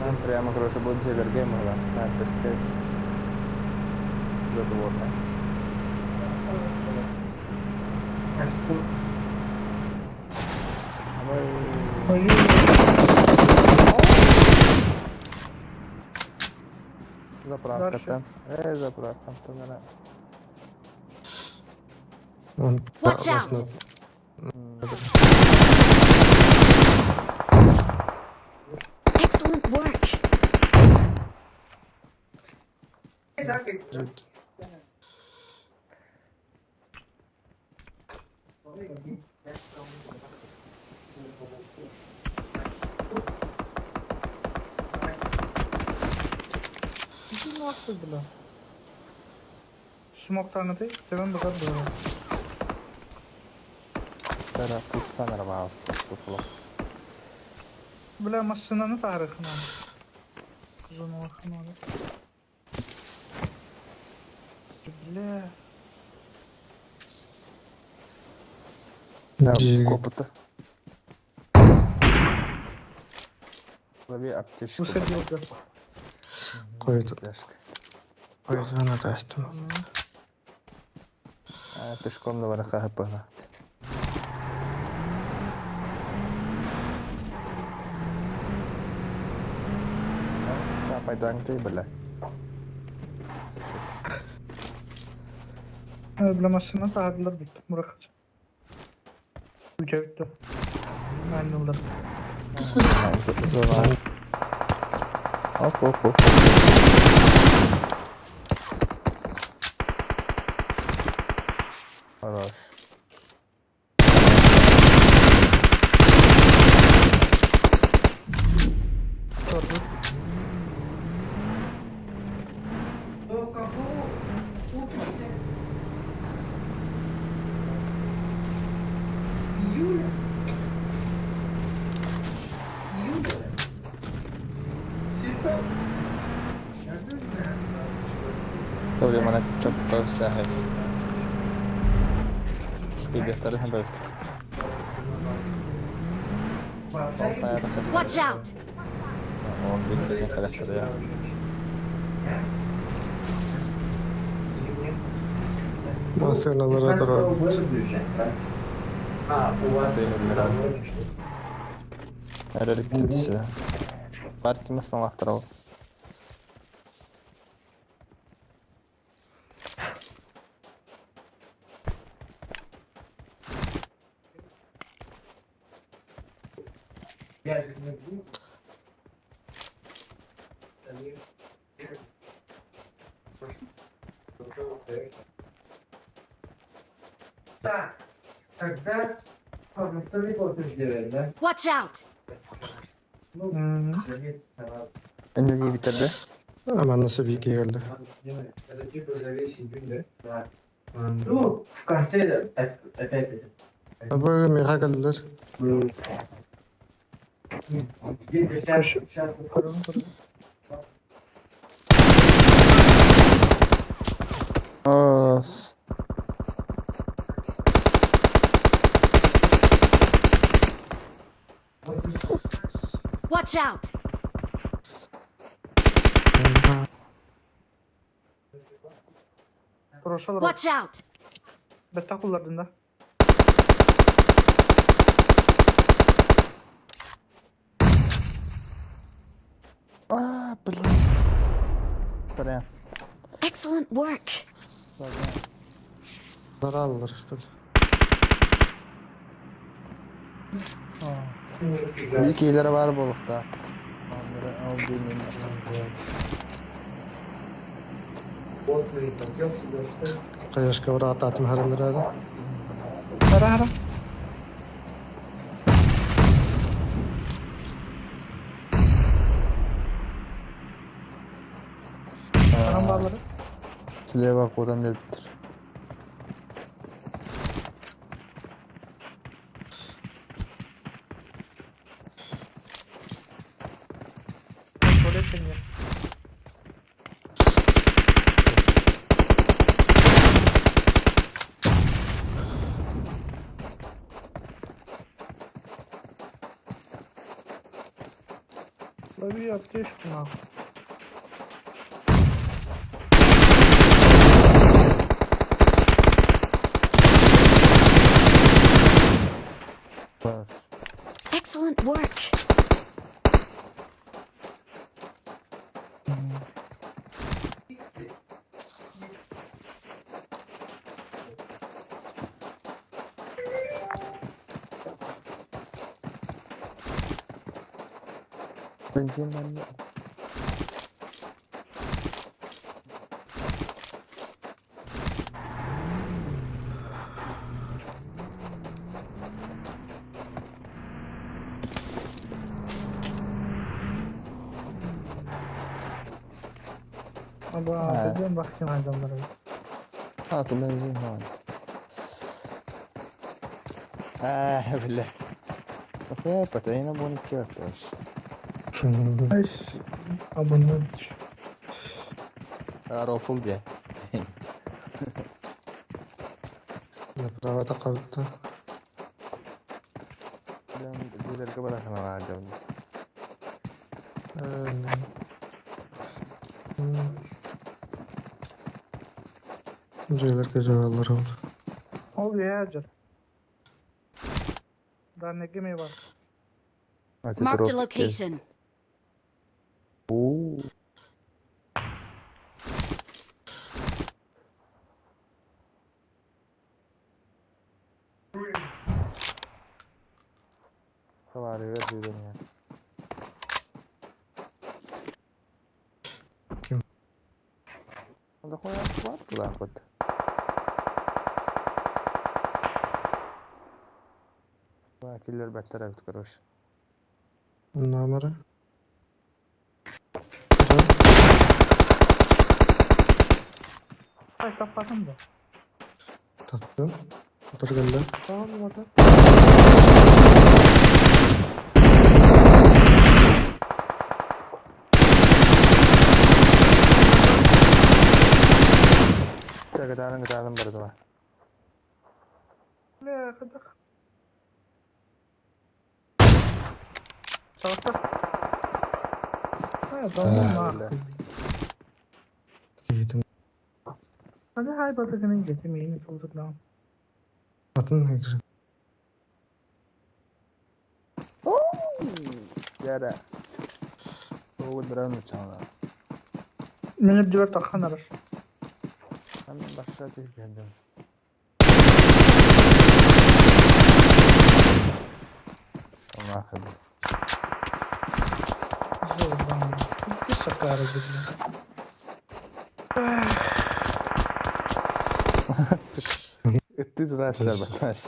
Нам прямо, короче, будет зелерге могла снайперской. Затворная. Ой. Заправка Дальше. там. Заправка там, наверное. Watch out. Excellent work. Иди нахуй, бля. Смоктаны ты, базар было. Тара пуштан арбалты, супло. Бля, машинаны тарыхна. Зону Бля. Да, копыта. Лови аптечку. Усадил. Қойды. Қойды тастым. А, пешком на вараха погнать. А, пайдан ты, бля. Бля, машина тағдылар бит. Мұрақат. Үчә битте. Мәннулар. Зона. Оп, оп, оп. Хорош. Турбут. Добре, мене чопка стягає. Скидати бив. Watch out! Он битти характер ya. Массыыналара турарбыт. Эрэрик Партия саңлақтырау. Watch out! Hmm. Ne bitirdi? Aman nasıl bir geldi. Bu миэхэ кэллилэр. Көрүм көрүм. Ос. Watch out! Прошлый Watch out! Бетта куллардын да. А, блин. Блин. Excellent work! Бараллар, что ли? Bir iyileri var bolukta. Onları al bilmiyorum. Каяшка быраатаатым харандырады. Хара хара. Анам баалары. Слева кудан geliptir. Kontrol etmiyor. Лови аптечку нахуй. Var. Excellent work! Benzin bende. Аба, Ha. dedim bakayım adamlara. Hadi benzin var. Ah, бля. Опа, я на бонике тоже. Абонент. Рофл де. Направо қалыпты. Дилерге барахана алdım. Жайларга жабалар ол. Ол яжыр. Да не кеме бар. Marked a location. Oo. Var ver diyorum ya. Kim? Да хуя сват туда хоть. Киллэрбэттэр эбит, короче. Номера. Ай, таппатым да. Таптым. Отырганда. Tamam. Чэ, кытаанын кытаанын бардыла. Бля, кыдах. Саҕыста. Ай, да ну Бля. нахуй. Киһитин Hadi hay batagının getirmeyi lan. атын игры. Дьэ Тугу дрон учаҥна. Мин үрдүбэр таххан арар. Мен башка тиһгендим. Шумахер. Золбан. Ты шакара бля. Ты знаешь, знаешь.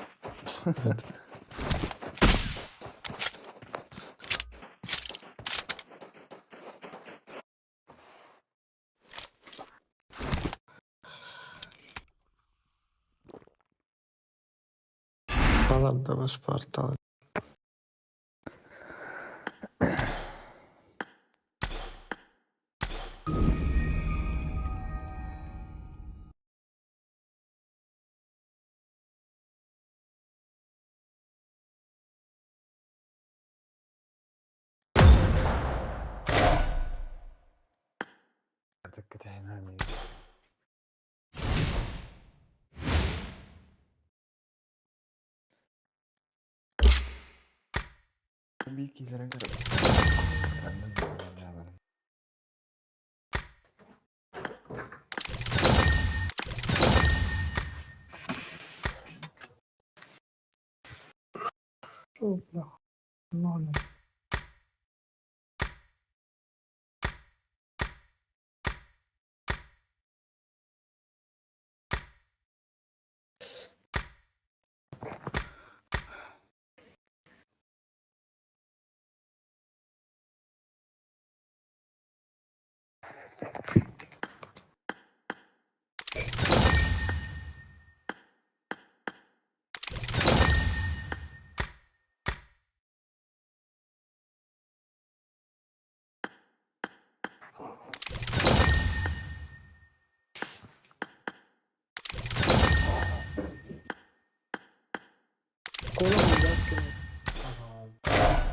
Балар да бас портал. Çok bля. Ну,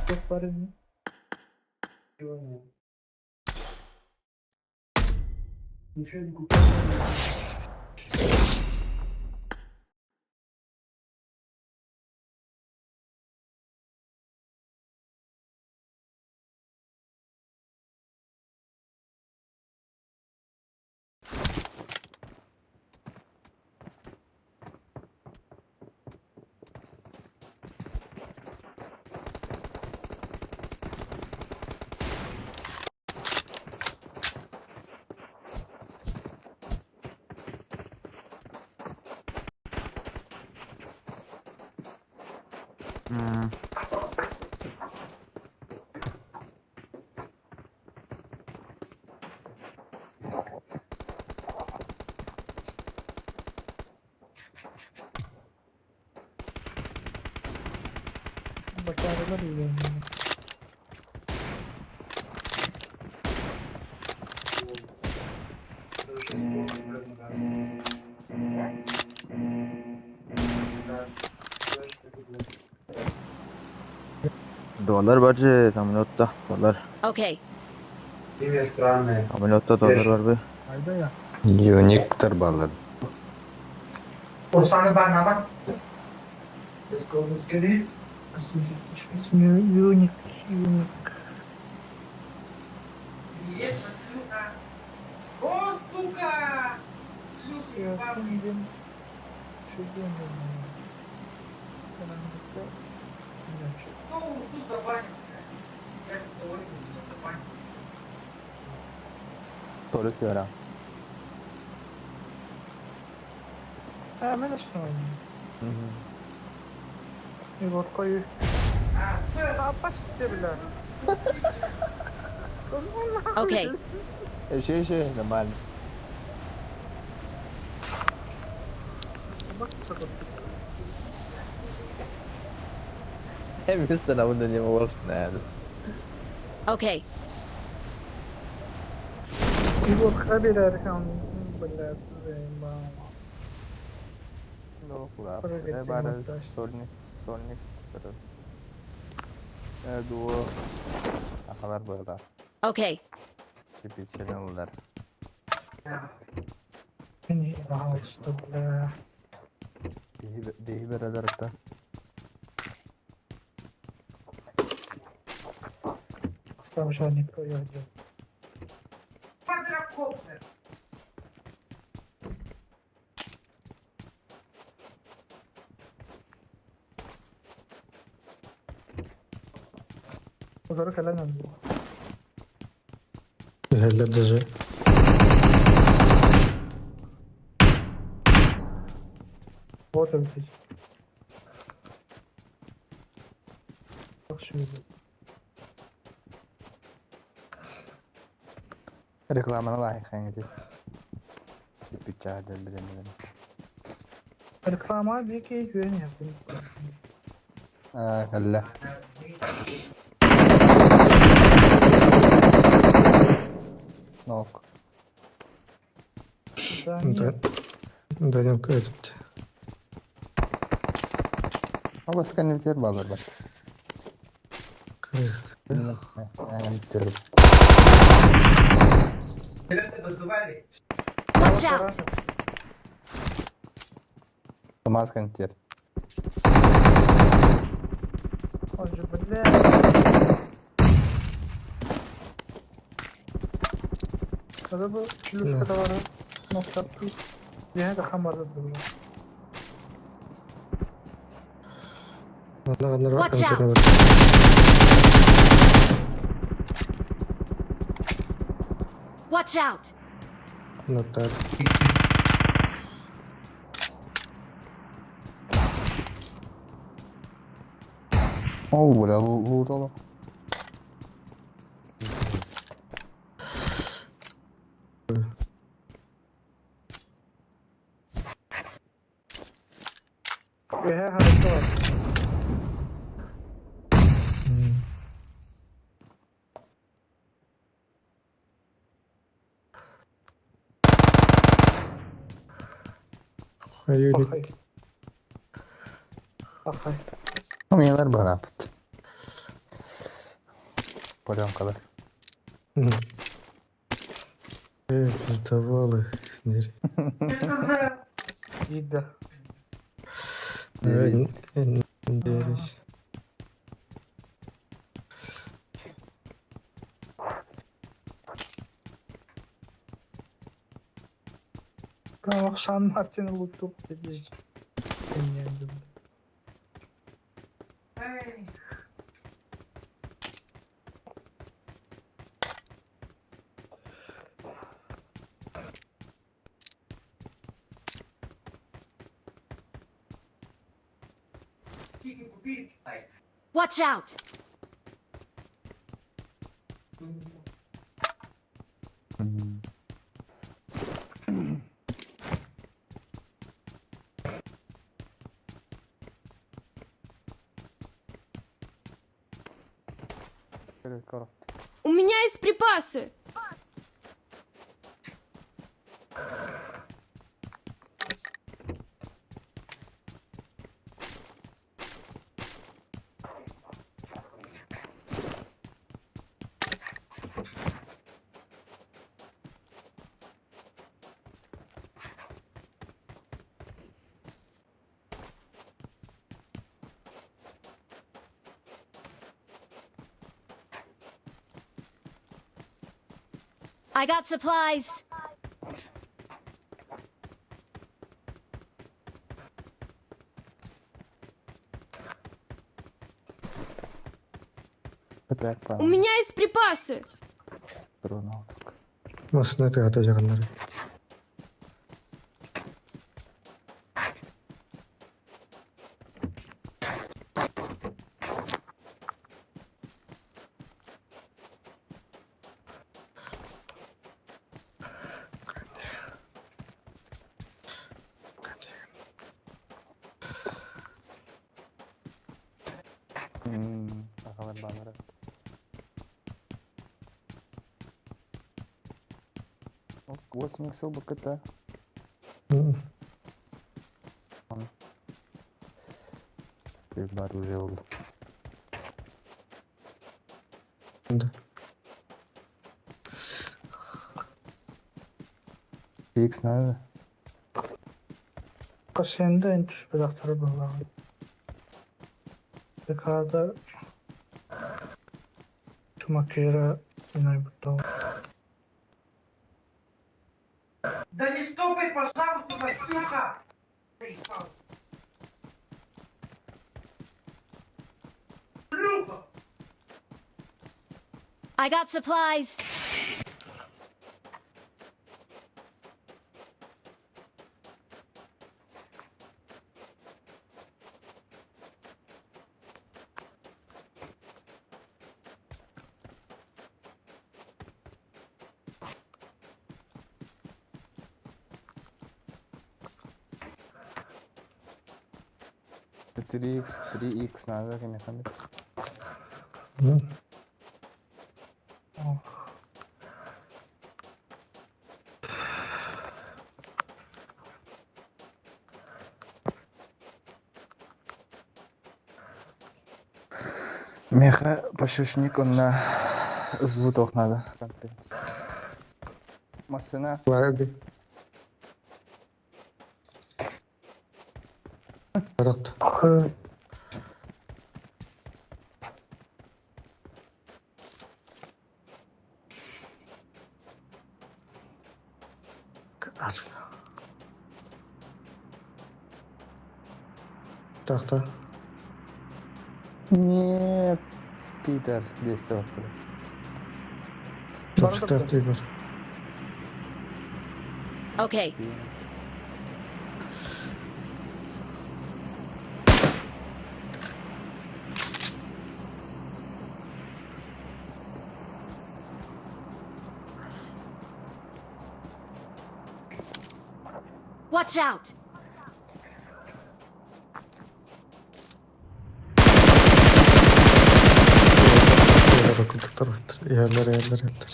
Çok var mı? Bakarlar iyi. Dolar var самолетта. Dolar. Okay. Имя странное. Самолетта dolar var be. Hayda ya. Юниктер балар. Osana ben Let's go, let's get it. Юник, юник. О, сука! Ya benim çocuğum benim. Karanlıkta bilmiyorum. Ну, тут забанил. Я говорю, забанил. Толик göra. Ha, ben de oynuyorum. Егор, кой. Почти, бля. Окей. Еще, еще, нормально. Мистер, а не волосная. Окей. Егор Хабир, блядь, заебал. Ну, куда? Бары сольник, сольник. Дуо. Ахалар было. Окей. Типичный Не ебал, что, бля. Биһи бэрэлэртэ. Там же никто я один. Утары кэлэн Түһэллэр даже. Вот он здесь. Рекламаны лайк эти. Типичаадер билемедим. Реклама бики күөн япын. Аа, кэллэ. Нок. Да. Данилка этот. А баска не бер балар бар. Крыс. Эң Watch out! Маска не тер. Он же, бля. Когда бы шлюшка давара нокта Я это хамар да Watch out! Watch out! Not bad. О, бля, лутало. Я хорошо. Юрий. Ахай. Умелер барапыт. Пленкалар. Пиздовал их. Дида. Девять. Сан Мартин лутук Watch out! У меня есть припасы! I got supplies. У меня есть припасы. Машина это жаганнар. Сахалар бааллар эбит. Восемь икс ылбыккыт да? Бар уже oldu. Да. X nerede? Касенда эн түспэтэхтэрэ быһыылааҕый. ДК-да Чумакера инайбыттаҕа. Да не стопай, пожалуйста, Васюха! Заебал. Шлюха! I got supplies. 3x, 3x nerede ki efendim? Меха пошушник он на звук надо. Машина. Варди. Рот. Тахта. Нет, Питер, действовать. Тахта, Игорь. Okay. Watch out! Yerler yerler yerler.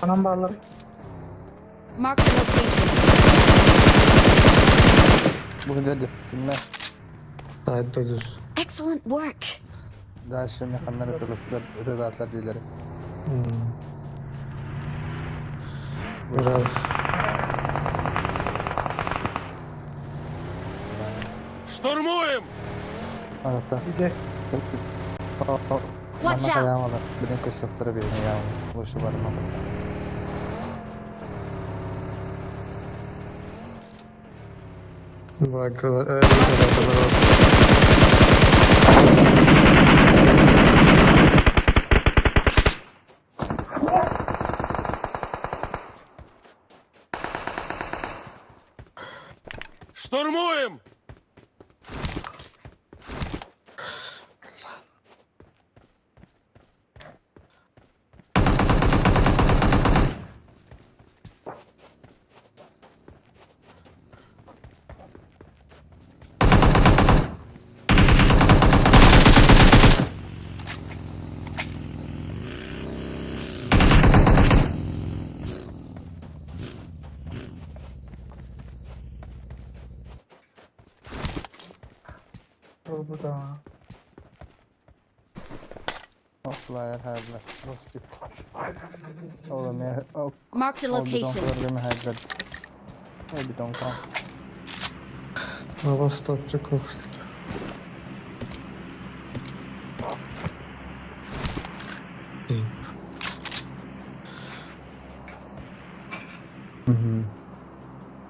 Anam бааллар. Mark the location. Bu dedi. Bilmem. Sahilde dur. Excellent work. Дальше механнары тылыстар, ыдыратлар дийлери. Bravo. Штурмуем! Hatta. Иде. Watch out! Билин көстөктөрө бирин яамы. Лучше барма. Bak, Штурмуем! Oldu da. Flyer herler. Rostik. Oğlum ya. Marked a location. Herler. O bidon kal. Hava stopçu koktu.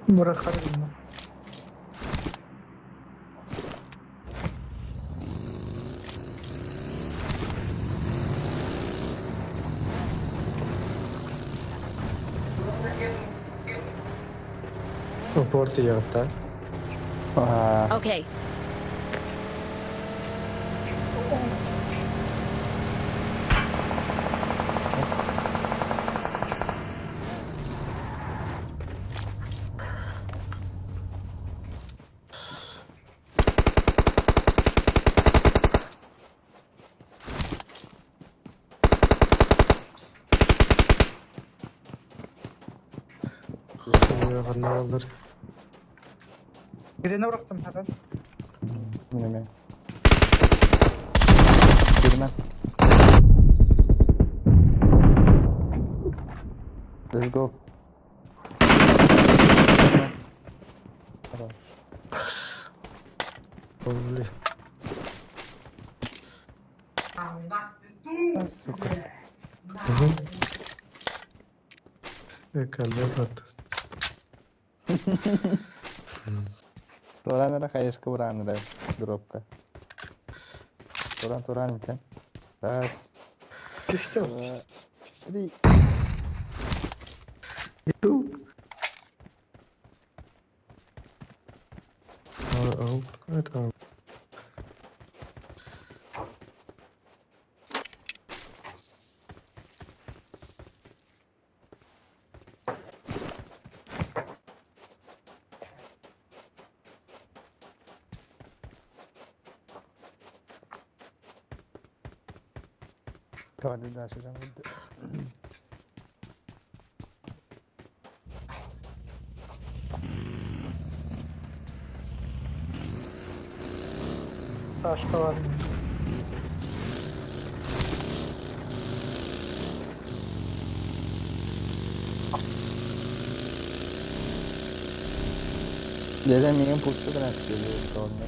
Bırakarım bunu. Упорты yatta. Okay. Ханна баллар? Birini bıraktım hemen. Yine Girmem. Let's go. Tamam. Блин. А, сука. Калбас атты. Туранара хаешка буранара дробка. Туран туран итен. Раз, Düştü. два, три. Это Давай дальше жан gitti. Başka var. Dedem пусту сонно.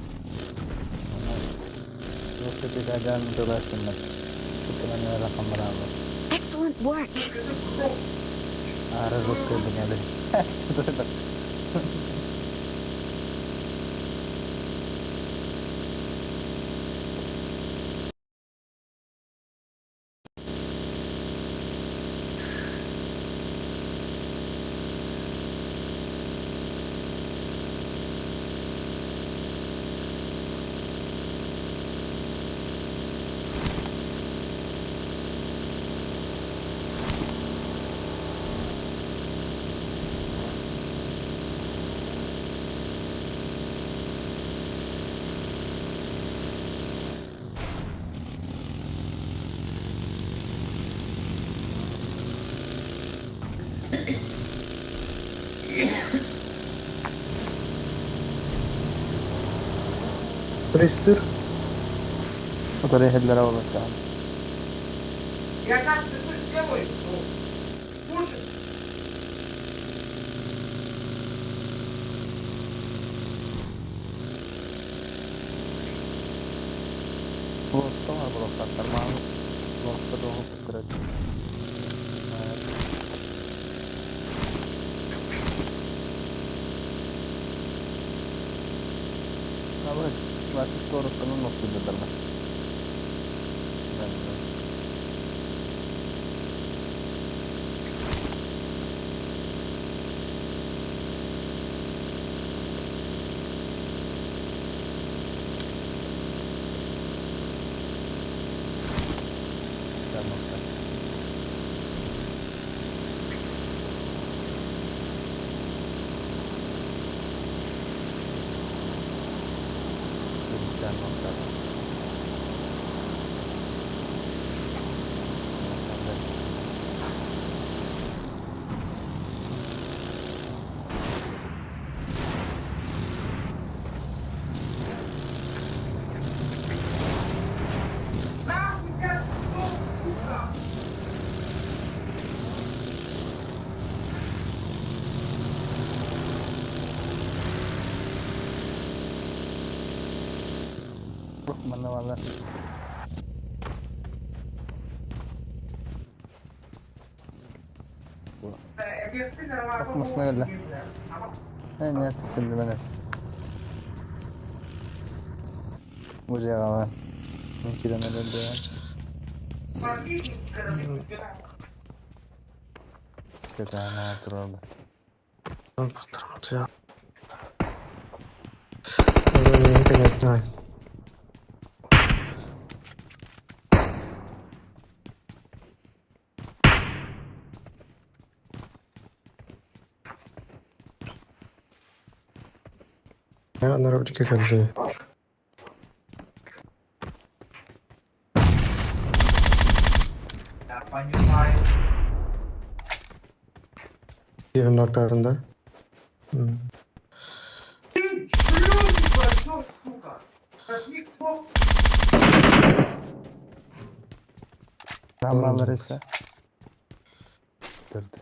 Русский туластыммат. Куттанан хамраалы. Excellent work. Ара русский быняды. Престыр. Утары хедлere olacağım. Я как ты слышишь, делаю? Слушай. Лоста var bloklar. Ман лоста doğu kırık. Evet. Ama Versus Koruk'un noktadır. Ben de. İster nokta. İster nokta. Манна вала. Bakmasına öyle. Ne ne şimdi ben. Bu cevaba. Mümkün öyle. Кетана туралы. Конечно. Я на ручке как Я понимаю. Evin noktasında. Lambalar ise Durdu.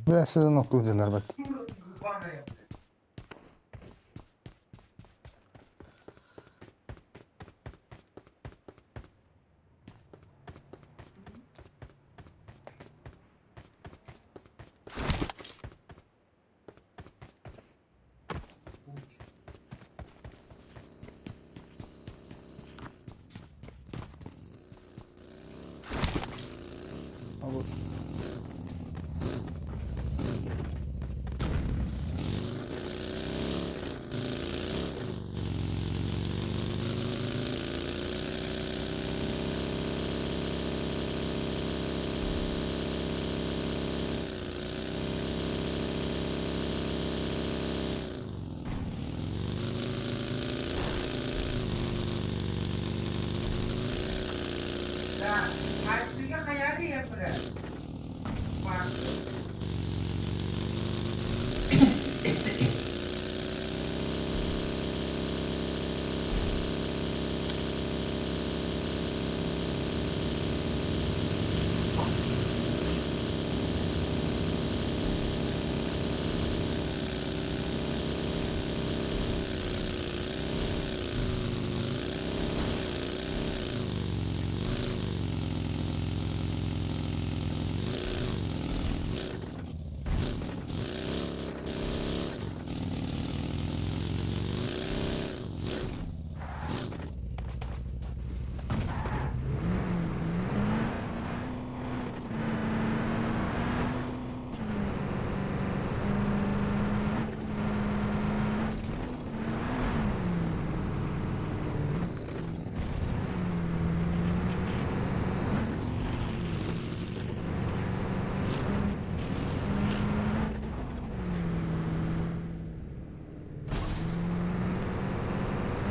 Бля, сызын октудилар бат.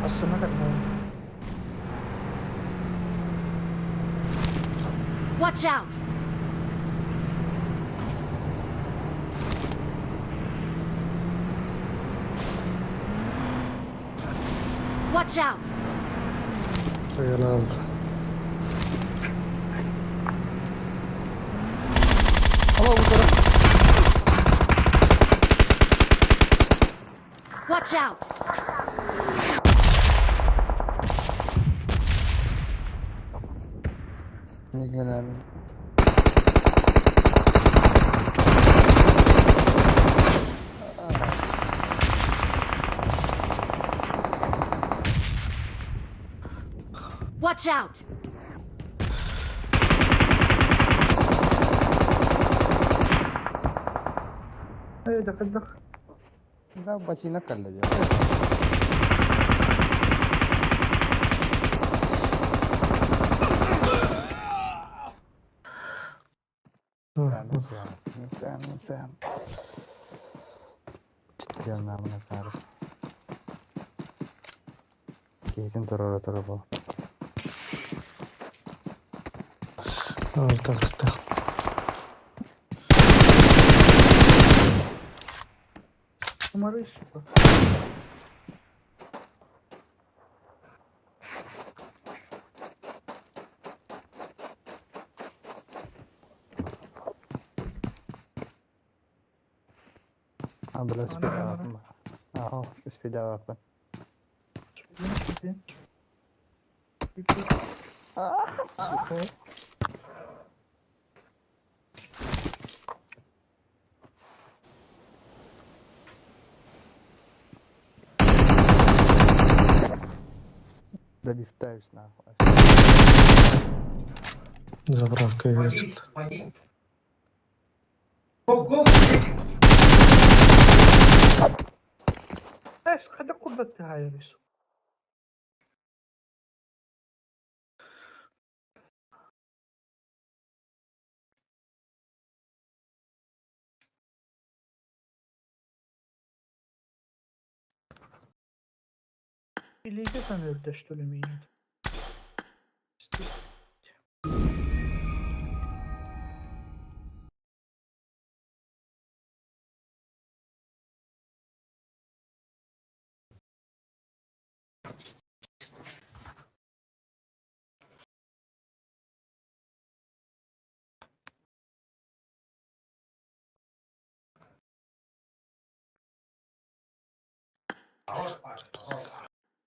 Aslında kadar. Watch out! Watch out! Ayağını aldı. Watch out! Ne gelen? Watch out! Ey دخل دخل. Да, ботинок kaldı. Sen sen sen. Yanlarına kar. Кейтин турара тура бол. Артақсты. Umarım сука. Abla spida bakma. Aho, spida bakma. Добивтаюсь нахуй. Заправка играет. Эс, хайдах курдат тыһаайарыс? Илиигэ саныырда что ли миигин?